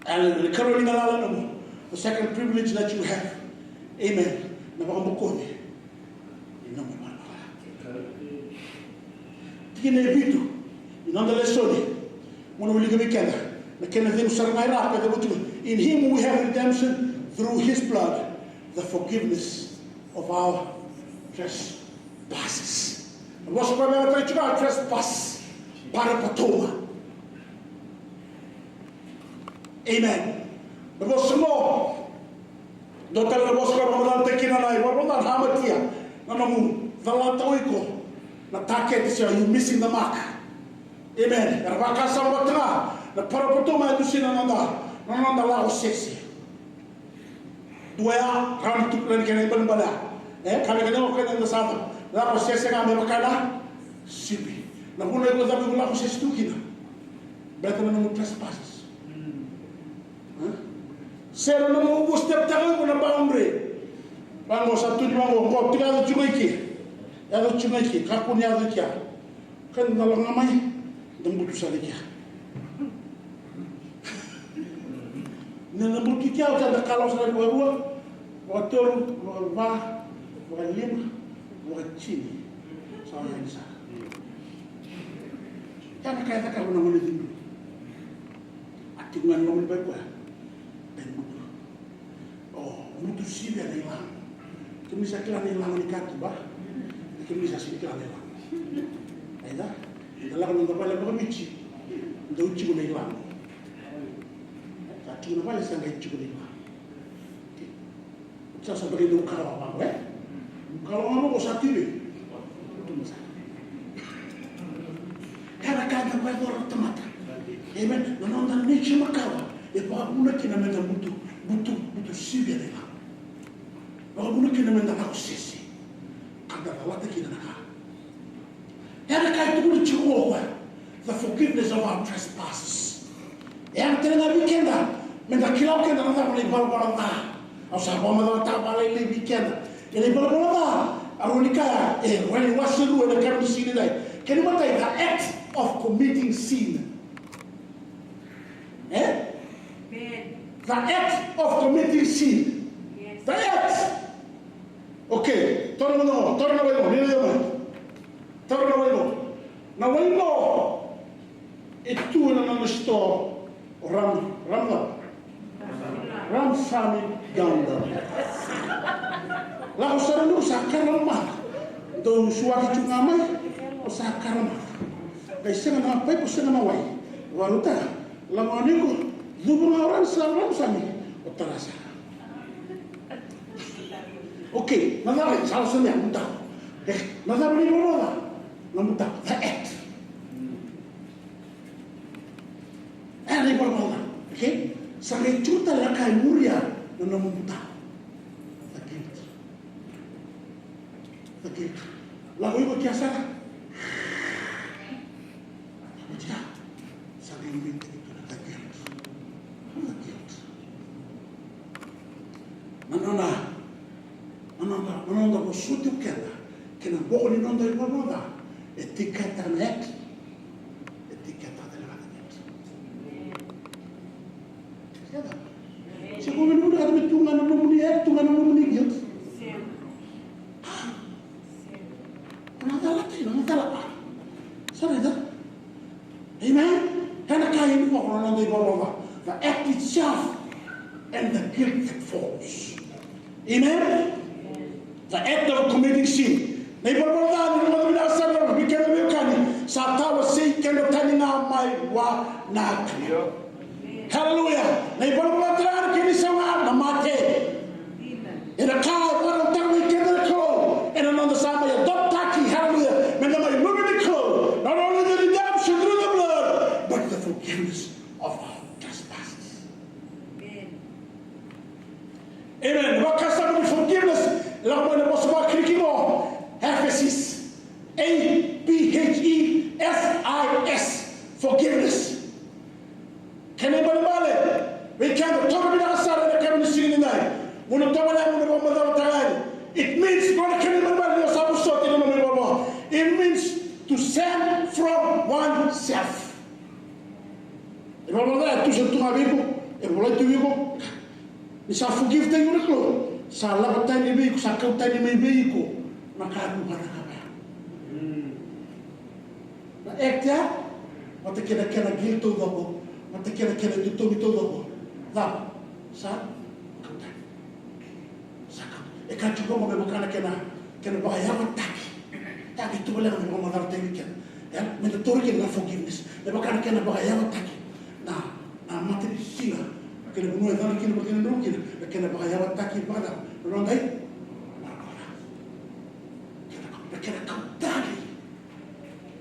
Hallelujah. Ikarua ni galala nomu. The second privilege that you have. Amen. Na vakabokoci ni nomu ivalavala ca. Tikina e vitu ni noda lesoni. Mo na wilika vei keda na kena cegu sara ga e ra, ka cavuti, in Him we have redemption through His blood, the forgiveness of our trespasses. Na vosa koya me yalataki tiko, trespass, parapatoma. Amen. Na vosa qo, dua tale na vosa koya vakamacalataki kina na ivalavala ca, na hamartia, na nomu calata o iko na target, se you missing the mark. Amen. Era vakasama vata ga na parapatoma e dusia na noda, na noda lako sese. Dua ya, rawa ni tukuna ni kena ibalebale ya. E, ka vei keda o keda eda sa lako sese ga me vaka na sipi. Na vuna iko cava iko lako sese tu kina? Baleta na nomu trespasses. E? Se na nomu overstep-taka iko na boundary. Vaqo sa tu ni vaqo, qo tiko, yaco tiko i ke. Yaco tiko i ke, kakua ni yaco i kea. Ka da lako ga mai, da butu sara i kea. Ni da butu i kea, o keda kalawa sara vakaruarua, vakatolu, vakava, vakalima, vakatini. Sa yani sara. Kena ka e cakava na gone cudru. A tiko ga na loma ni bai koya. Bai butu. O, butu sivia na ilago. Kemuni sa kila na ilago ni katuba? Kemuni sa sega ni kila na ilago. Aia, da lako na noda vale vakaviti, dau tiko na ilago. Sa na vale sa qai tiko ni va. Sa sa baki ni kalawa vaqo, e? Kalawa vaqo sa tivi. Era ka da vakayacora na tamata. Amen. Na noda nature makawa e vakavuna kina meda butu, butu, butu sivia na ilavo. Vakavuna kina meda lako sese ka da rawata kina na ka. Era ka e tukuni tiko o koya, the forgiveness of our trespasses. E yaga tale ga vei keda meda kila o keda na cava na ivalavala ca. Au sa vakamacalataka vakalailai vei keda ena ivalavala ca. Au ni kaya e wale wase rua ena kena ni siga nidai. Kena imatai, the act of committing sin. Eh? Amen. The act of committing sin. Yes. The act. Okay, toro na waigo, toro na waigo, ni na waigo. Toro na waigo. Na waigo e tu ena nona sitoa o Ram, Ram na Ramsami Ganda. Lako sara nu sa karama. Dou suaki tu ga mai, o sa karama. Qai sega na paipo, sega na wai. Varuta, lagoni iko, cuvu ga o Ramsa, Ramsami, o tara sara. Okay, na cava sa lasa mea mutau. Eh, na cava ni ivalavala ca? Na mutau, the act. Eh, na ivalavala ca. Okay? Sa qai tu tale na ka e muria na nomu mutau. The guilt. The guilt. Lako iko kia sara. Oti ya. Sa qai muria tiko na the guilt. The guilt. Na nona, na noda, na noda vosoti o keda kei na boko ni noda ivalavala ca, e tiketaka na act, e tiketaka tale ga na guilt. Keda. Se ko vei na vuna ka me tu ga na nomuni act, tu ga na nomuni guilt. A. Ko na cala tiko, na cala. Sa raica? Amen. Ena ka e ni voko na noda ivalavala ca. The act itself and the guilt that follows. Amen. The act of committing sin. Na ivalavala ca ni noda vinaka sara na weekend na veiwekani sa tawasei keda tani ga mai vua na Kalou. Hallelujah. Na ivalavala ca tale ga na kena isau ga na mate. Ena ka e vakarautaka vei keda na Kalou ena noda sa mai adoptaki, hallelujah, meda mai luve ni Kalou. Not only the redemption through the blood, but the forgiveness of our trespasses. Amen. Vakasama ni forgiveness e lako mai na vosa vaKirisi qo, aphesis. A P H E S I S. Forgiveness. Kena ibalebale vei keda, toka vinaka sara ena kena ni siga nidai. Mo na toka na, mo na vakamacalataka yani. It means, qo na kena ibalebale ni sa vosoti na nomu ivalavala. It means to send from oneself. E ivalavala ca e tu sara tu ga vei iko, e volai tu vei iko. Ni sa forgive-taki iko na Kalou, sa lako tani vei iko, sa kau tani mai vei iko na ka e tu vakacakava ya. Na act ya, vata kei na kena guilt taucoko, vata kei na kena itotogi taucoko. Cava? Sa kau tani. Sa kau. E ka tiko qo me vaka na kena, kena vakayawataki. Ya qai tu vale ga me vakamacalataki vei keda. Ya, meda taura kina na forgiveness. Me vaka na kena vakayawataki. Na, na matanisiga. Kena vanua e cala kina, vata kei na drau kina. Na kena vakayawataki vakacava? Na noda i. Na kena kau tani.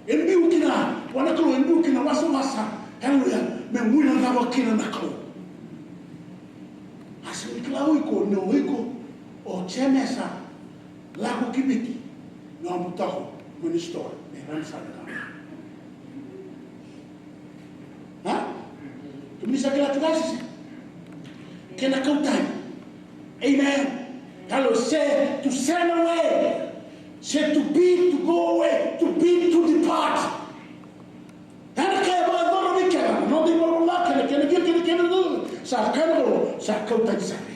E biu kina vua na Kalou, e biu kina wasawasa. Hallelujah. Me guilecava kina na Kalou. A sega ni kila o iko, ni o iko o Jemesa lako ki Viti, na butako mai na sitoa, me rani sara na ka. Ha? Kemuni sa kila tu ga sese? Kena kau tani. Amen. Kalo se to send away. Se to be, to go away, to be, to depart. Ena ka e vakayacora vei keda na noda ivalavala ca, kena, kena, kena, kena, kena, sa kau tani, sa kau tani sara.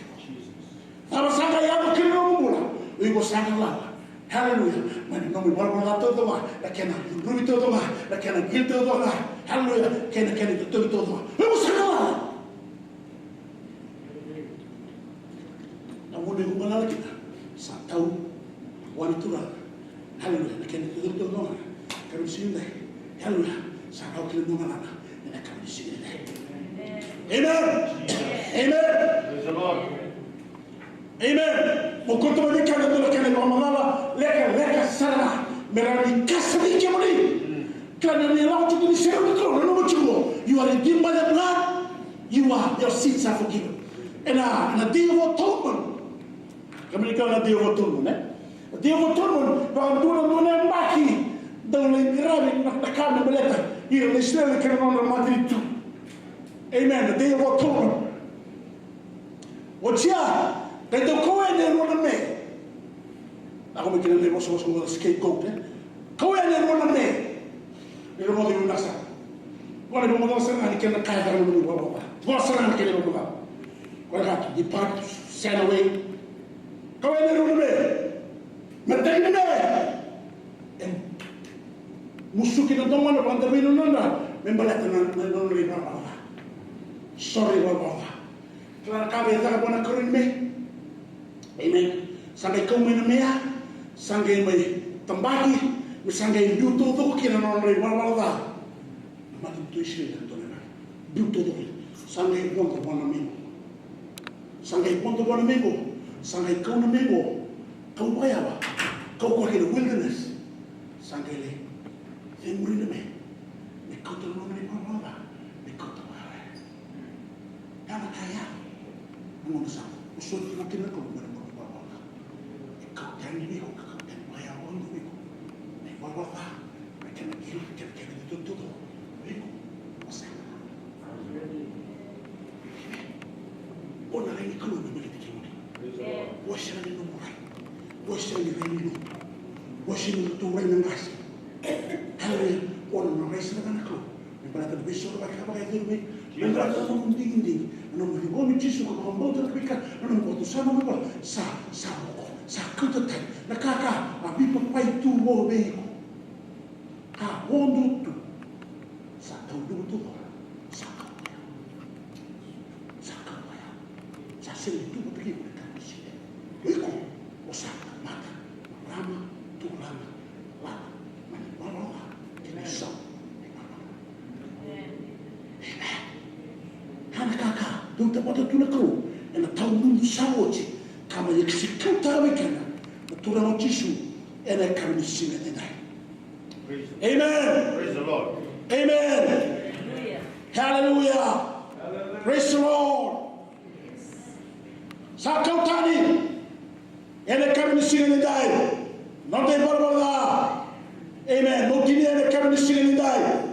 Cava sa qai yaco kina nomu bula? O iko sa galala. Haleluya. Mai na nomu ivalavala ca taucoko ga, na kena cudruvi taucoko ga, na kena guilt taucoko ga. Haleluya. Kei na kena itotogi taucoko ga. O iko sa galala. Na vuna iko galala kina sa tau vua na Turaga. Haleluya. Na kena itotogi taucoko ga. Kena sega ni dai. Haleluya. Sa rawa kina nomu galala. Ena kena sega ni dai. Amen. Praise the Lord. Amen. Mo kauta mai vei keda dua na kena ivakamacala lekaleka sara ga me rawa ni kasavi kemuni. Kila ni o ni lako tiko ni serau ni Kalou, nanuma tiko, you are redeemed by the blood, you are, your sins are forgiven. Ena, na Day of Atonement. Kemuni kila na Day of Atonement, e? Na Day of Atonement, vakadua na dua na yabaki dau lai qaravi na, na ka me baleta ira na Isireli kei na nodra matanitu. Amen. Na Day of Atonement. Oti ya, qai dau kau yani e rua na me. Lako mai kina na ivosavosa qo, scapegoat, e? Kau yani e rua na me. Ni rogoci vinaka sara. Qo na ivamacala sara ga ni kena kaya caka na nomuni ivalavala ca. Qo sara ga na kena ivamacala. Qo na ka tu, depart, send away. Kau yani e rua na me. Me tagi na me. E musuki na dogona, vakadavei na nona, me baleta na, na, na nona ivalavala ca. Sore ivalavala ca. Kila na ka e caka vua na karua ni me. Amen. Sa qai kau mai na me ya, sa qai mai tabaki, me sa qai biu taucoko kina na nodra ivalavala ca. Na matanitu Isireli, na dua na ka biu taucoko kina. Sa qai vodo vua na me qo. Sa qai vodo vua na me qo. Sa qai kau na me qo. Kau vakayawa. Kau koya ki na wilderness. Sa qai lai cemuri na me. Me kauta na nodra ivalavala ca. Me kauta vua. Ya na ka ya. Na gauna sa vosoti iko kina na Kalou mai na nomu ivalavala ca. E kau tani vei iko, ka kau tani vakayawa vei iko. Na ivalavala ca, na kena guilt, kena kena itututu vei iko. O sega. Amen. O na rai ni Kalou me baleti kemuni. O sega ni nomu rai. O sega ni rai ni lotu. O sega ni ratou rai na qase. Haleluya. O na rai sara ga na Kalou. Me baleta na veisorovaki ka vakayacori mai. Me baleta na nomu digidigi, na nomu ciqomi Jisu ka vakabauta na veika, na nomu vakatusa na nomu ivola. Sa, sa roko, sa kauta tani na ka ka a veipapai tu vou vei iko. Ka vodo tu. Sa tauduvu tu vou. Sa kau koya. Sa kau koya. Sa sega ni tu vata kei iko na ka ni sega. O iko, o sa tamata, marama, turaga, lala, mai na ivalavala ca kei na isau ni ivalavala ca. Amen. Ka na ka ka dau tamata tu na Kalou ena tawamudu sa oti, ka mai execute-taka vei keda na Turaga o Jisu ena yakavi ni siga edaidai. Praise the Amen. Praise the Lord. Amen. Hallelujah. Hallelujah. Praise the Lord. Sa kau tani ena yakavi ni siga edaidai. Noda ivalavala ca. Amen. Mo tinia ena yakavi ni siga edaidai.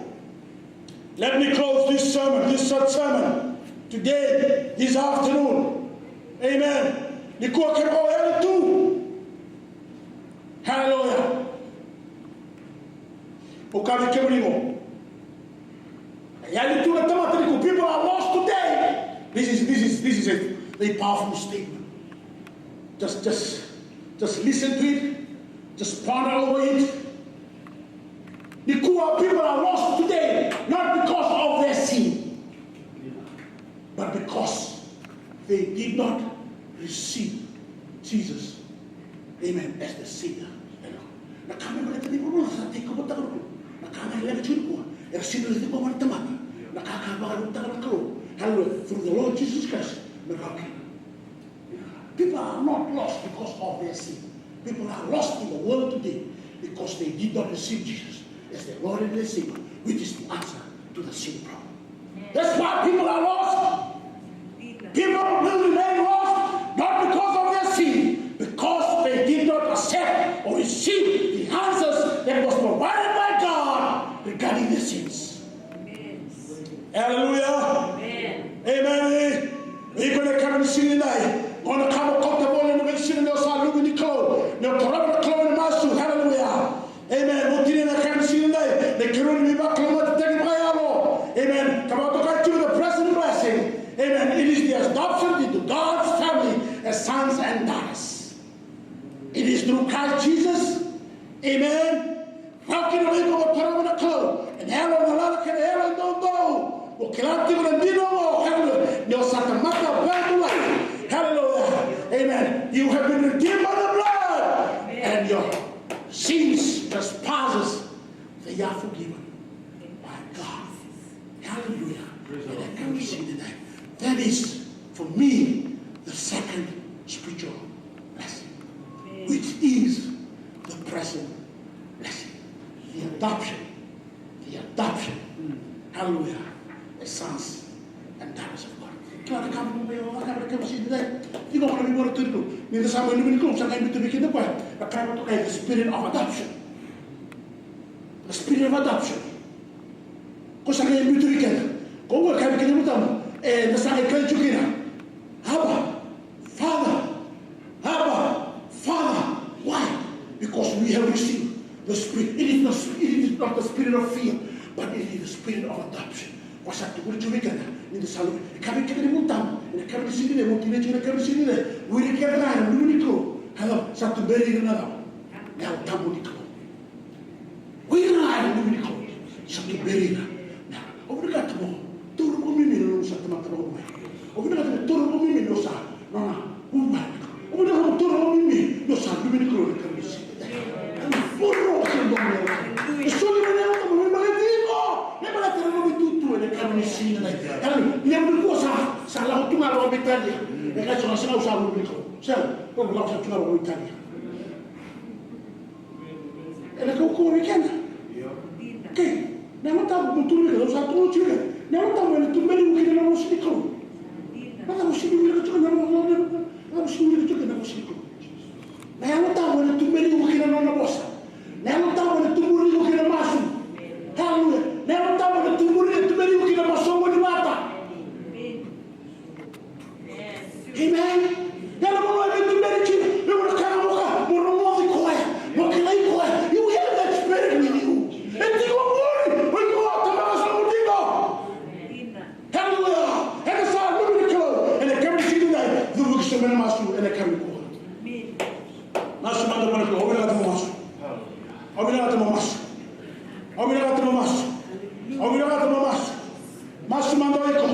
Let me close this sermon, this short sermon today, this afternoon. Amen. Nikua kevaka o yali tu. Hallelujah. Au kaya vei kemuni qo. Yali tu na tamata nikua. People are lost today. This is, this is, this is a very powerful statement. Just, just, just listen to it. Just ponder over it. Nikua, people are lost today, not because of their sin, but because they did not receive Jesus, amen, as the Savior. Na ka me baleta ni ivalavala ca sa tekivu taka na Kalou. Na ka ga e levu tiko nikua, era sega ni ciqoma na tamata na ka ka vakarautaka na Kalou. Hallelujah. Through the Lord Jesus Christ, me rawa kina. People are not lost because of their sin. People are lost in the world today because they did not receive Jesus as their Lord and their Savior, which is the answer to the sin problem. That's why people are lost. People will remain lost not because of their sin, because they did not accept or receive the answers that was provided by God regarding their sins. Hallelujah. Amen. Iko ena yakavi ni siga nidai, o na ka mo kauta voli ena veisiga ni o sa luve ni Kalou, ni o tarova na Kalou ena masu. Hallelujah. Amen. Mo tinia ena yakavi ni siga nidai na ikarua ni veivakalougatataki vakayalo. Amen. Ka vakatokai tiko the present blessing. Amen. It is the adoption into God's family as sons and daughters. It is through Christ Jesus. Amen. Rawa kina vei iko mo tarova na Kalou ena yalo galala kei na yalo idoudou. Mo kila tiko na dina oqo, hallelujah, ni o sa tamata vakabulai. Hallelujah. Amen. You have been redeemed by the blood, and your sins, trespasses, they are forgiven by God. Hallelujah. Praise the Lord. Ena yakavi ni siga nidai. That is For me, the second spiritual blessing, which is the present blessing, the adoption, the adoption, hallelujah, as sons and daughters of God. Kila na ka mo mai o ka na ka mo si dai. Tiko mo na mi mo tu. Ni da sa mai lumi ni Kalou, sa qai biuta vei keda koya na ka mo toka, the spirit of adoption. The spirit of adoption. Ko sa qai biuta vei keda. Ko qo ka vei keda mo tamu. E da sa qai kaya tu kina, Abba, Father. Abba, Father. Why? Because we have received the spirit. It is not, it is not the spirit of fear, but it is the spirit of adoption. Ko sa tukuni tu vei keda ni da sa lumi. E ka vei keda ni mo tamu. E na ka vei sini de mo tini tu na ka vei sini de. Wiri keda na lumi ni Kalou. Halo sa tu beri na lumi ni Kalou. Wira na lumi ni Kalou sa tu beri na. Au vinakata mo taura vakabibi na nomu sa tamata vakabibi. Au vinakata mo taura vakabibi ni o sa nona vuvale. Au vinakata mo taura vakabibi ni o sa lumi ni Kalou na ka ni si. Au voro o sa lumi ni Kalou. E soli mai na yalo tabu, mai baleti iko. Mai baleta na nomu itutu ena ka ni si na. Au vinakata mo sa, sa lako tu ga vakabibi tani. E ka so sa, sa lumi ni Kalou. Sa, ko lako sa tu ga vakabibi tani. Ena kaukauwa vei keda. Okei. Na Yalo Tabu mo tu vei keda, au sa tukuna tiko. Na Yalo Tabu ena tuberi iko kina na vosa ni Kalou. Na vosa ni Kalou, na vosa ni Kalou. Na Yalo Tabu ena tuberi iko kina na nona vosa. Na Yalo Tabu ena tuberi iko kina na masu. Haleluya. Na Yalo Tabu ena tuberi, tuberi iko kina na masu ni mata. Amen. Ia na vanua e vei tuberi kina, me vuna ka na voka, mo rogoci koya, mo kilai koya. You have that spirit with you. E tiko muri, o iko, tamaka sobu tiko. Hallelujah. Ena sa lumi ni Kalou, ena kemuni sini dai, cuvuki sobu ena masu, ena kemuni kua. Masu mada vua na Kalou, au vinakata mo masu. Au vinakata mo masu. Au vinakata mo masu. Au vinakata mo masu. Masu mada o iko.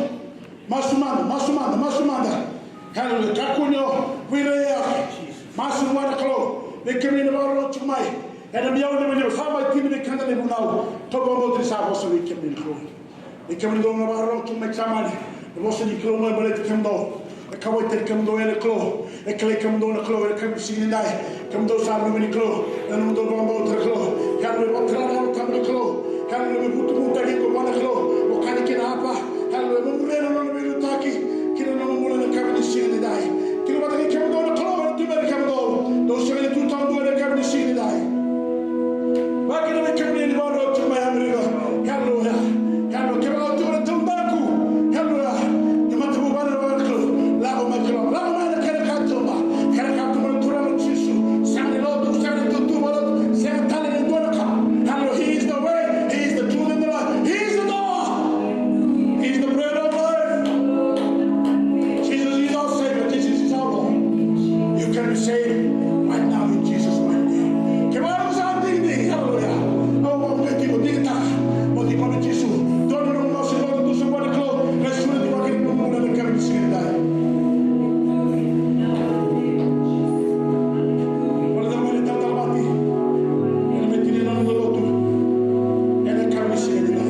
Masu mada, masu mada, masu mada. Haleluya. Kakua ni o veirai. Masu vua na Kalou. Vei kemuni na vakarorogo tiko mai ena veiyaua ni vanua, sa mai tini vei keda na ivunau. Kau vakabauta ni sa vosa vei kemuni na Kalou. Vei kemuni dou na vakarorogo tiko mai Jamani, na vosa ni Kalou mai baleti kemudou. E kauwaitaki kemudou ena Kalou. E kilai kemudou na Kalou ena kemuni sini dai. Kemudou sa lumi ni Kalou. Na nomudou vakabauta na Kalou. Haleluya. Vakatara na Yalo Tabu ni Kalou. Haleluya. Me vutuvutu iko vua na Kalou. Mo kani kina Apa. Haleluya. Mo muria na nona veiliutaki. Kina na nomu bula ena kemuni sini dai. Kila vata kei kemudou na Kalou ena tuberi kemudou. Dou sega ni tu taudua ena kemuni sini dai. Vakakina vei kemuni ni vakarorogo tiko mai Amerika. Haleluya. Haleluya. Kevaka o tiko na taudaku. Haleluya. Ni matavuvale na Kalou. Lako mai Kalou. Lako mai na kena katuba. Kena katuba na Turaga o Jisu. Sega ni lotu, sega ni tutu, lotu. Sega tale ni dua na ka. Haleluya. He is the way. He is the truth and the life. He is the door. He is the bread of life. Jesus is our Savior. Jesus is our Lord. You can be saved right now in Jesus' mighty name. Kevaka o sa digidigi, haleluya. Au vakavinavinaka tiko, digitaka. Mo tiko vei Jisu. Dua na nomu masu, dua na nomu masu vua na Kalou. Na sura ni vakavinavinaka na kena siga. Wala na mani talatala mati. Ena me tini na nomu lotu. Ena kena siga.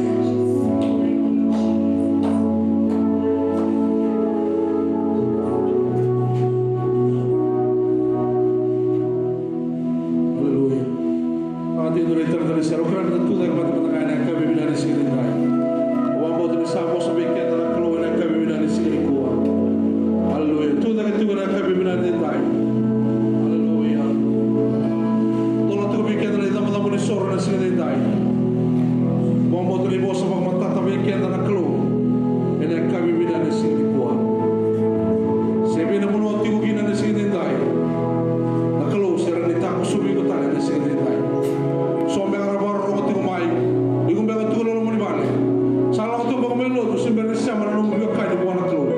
Haleluya. Vakatekivu na italatala ni sere, au kerea meda tucake vata, vata ga ena yakavi vinaka ni siga nikua. Au vakabauta ni sa vosa vei keda na Kalou ena yakavi vinaka ni siga nikua. Haleluya. Tucake tiko ena yakavi vinaka nikua. Haleluya. Dola tiko vei keda na icabocabo ni soro ena siga nikua. Au vakabauta ni vosa vakamatata vei keda na Kalou ena yakavi vinaka ni siga nikua. Se vei na vanua o tiko kina ena siga nikua, na Kalou se rawa ni takosovi iko tale ena siga nikua. So beka era vakarorogo tiko mai, iko beka tu e loma ni vale. Sa lako tu beka mai lotu, se bera ni sema na nomu veiwekani vua na Kalou.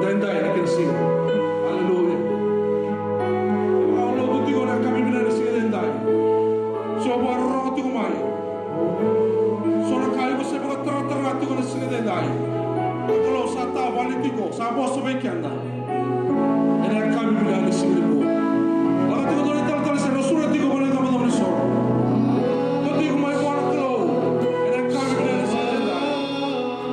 Daidai na kena siga. Haleluya. Au lotu tiko ena yakavi vinaka ni siga nikua. So vakarorogo tiko mai. So na ka iko se vakataratara tiko ena siga nikua. Na Kalou sa tavani tiko, sa vosa vei keda. Ena yakavi vinaka ni siga nikua. Lako tiko dua na italatala ni sere, soro tiko vua na icabocabo ni soro. Ko tiko mai vua na Kalou. Ena yakavi vinaka ni siga nikua.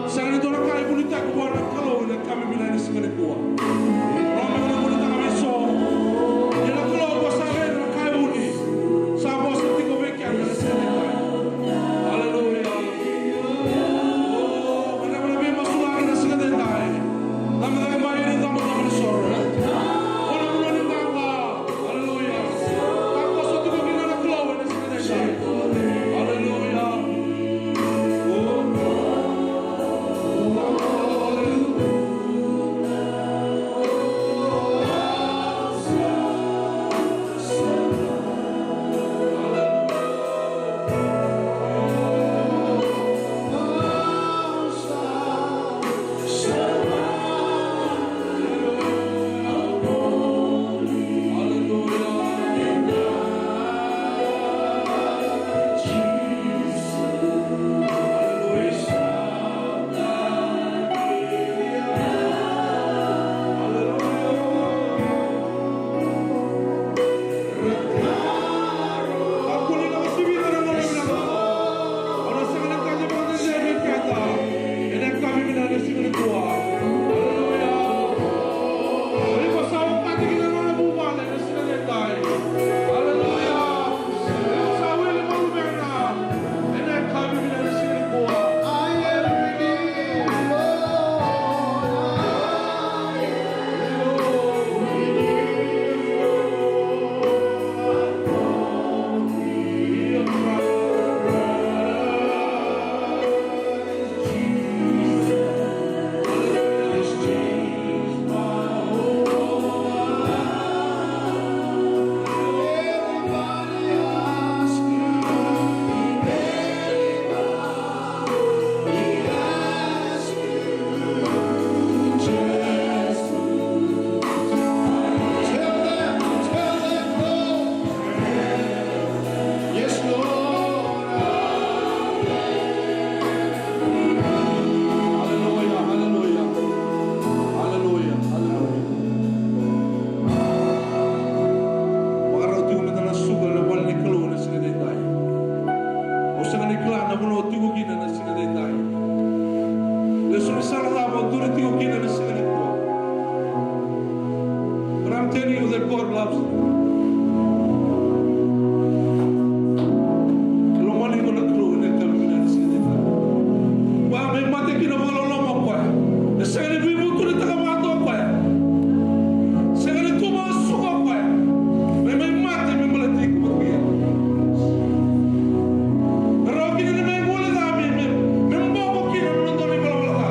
Sega ni dua na ka e vunitaki vua na Kalou ena yakavi vinaka ni siga nikua. tiko kina na siga nikua. But I'm telling you that God loves you. Lomani iko na Kalou ena yakavi vinaka ni siga nikua. Koya me mate kina vakaloloma o koya. E sega ni veivutunitaka vata o koya. Sega ni tu vakasuka o koya. Me mai mate me baleti iko vata kei au. Me rawa kina ni me gole ca me, me, me boko kina na nona dau ni valavala ca.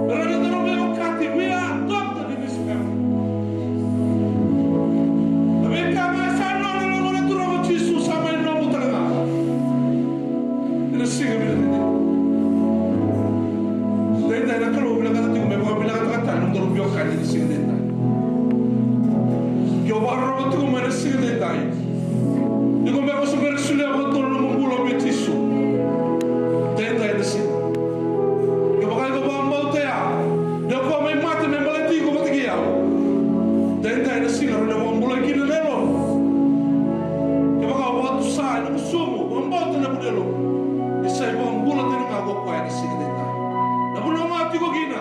Me rawa ni dau me okati, we are adopted in his family. Na veika ga e sa nona na Gone Turaga o Jisu sa mai nomu tale ga. Ena siga vinaka. Daidai na Kalou vinakata tiko me vakavinakataka tale na nodaru veiwekani ena siga daidai. Ke o vakarorogo tiko mai ena siga daidai. Ni ko beka o se bera ni solia vakadodonu nomu bula vei Jisu. Daidai na siga. Kevaka iko vakabauta ya, ni o koya mai mate me baleti iko vata kei au. Daidai na siga, rawa ni vakabulai kina na yalomu. Kevaka o vakatusa ena gusumu, vakabauta ena vu ni yalomu, ni sa ivakabula tale ga ko koya ena siga daidai. Na vanua ga o tiko kina,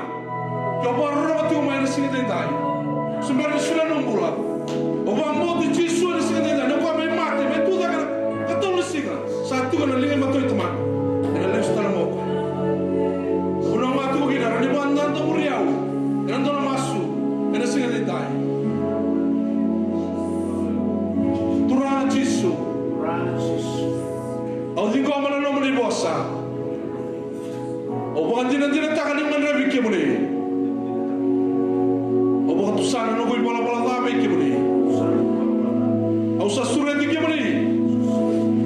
ke o vakarorogo tiko mai ena siga daidai, se bera ni solia nomu bula. O vakabauti Jisu ena siga daidai, ni o koya mai mate, mai tucake ena ikatolu ni siga, sa tiko ena liga imatai i Tamana. Ena lesu tale mai o koya. Na vanua ga o tiko kina, rawa ni vakadadavori au ena dua na masu ena siga daidai. Turaga Jisu, au ciqoma na nomuni vosa. Au vakadinadinataka niu gadrevi kemuni. Au vakatusa na noqu ivalavala ca vei kemuni. Au sa sureti kemuni.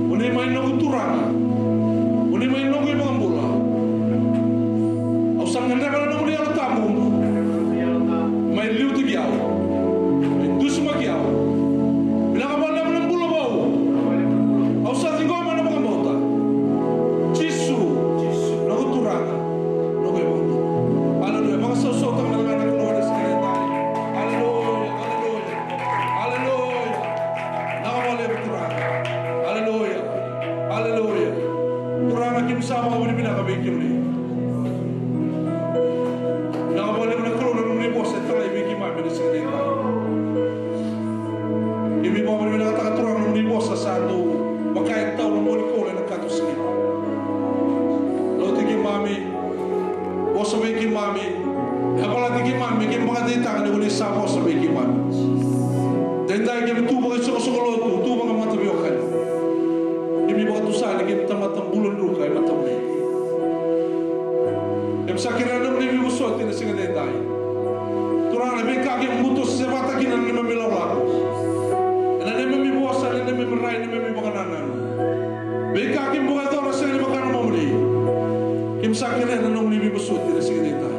Mo ni mai noqu Turaga. Mo ni mai noqu iVakabula. Au sa gadreva na nomuni Yalo Tabu. Mai liutaki au. Mai dusimaki au. Vinaka vakalevu na bula vou. Au sa ciqoma ena vakabauta. Jisu, noqu Turaga, noqu iVakabula. Aleluya. Vakasausautaka mada ga na Kalou ena siga edaidai. Aleluya, aleluya, aleluya. Vinaka vakalevu Turaga. Aleluya, aleluya. Turaga, keimami sa vakavinavinaka vei kemuni. Vinaka vakalevu na Kalou na nomuni vosa e talai vei keimami ena siga edaidai. Keimami vakavinavinakataka Turaga na nomuni vosa sa dau vaka e tau na mua ni koula ena kato siga. Lauti keimami, vosa vei keimami, yavalati keimami, keimami vakadeitaka ni ko ni sa vosa vei keimami. Daidai keimami tu vakaisoqosoqo lotu, tu vakamataveiwekani. Keimami vakatusa ni keimami tamata bula druka e matamuni. Keimami sa kerea na nomuni veivosoti ena siga edaidai. Turaga, na veika keimami buto sesevata kina na neimami lakolako, ena neimami vosa, ena neimami rai, neimami vakanananu. Veika keimami vakayacora sega ni vaka na nomuni. Keimami sa kerea na nomuni veivosoti ena siga edaidai.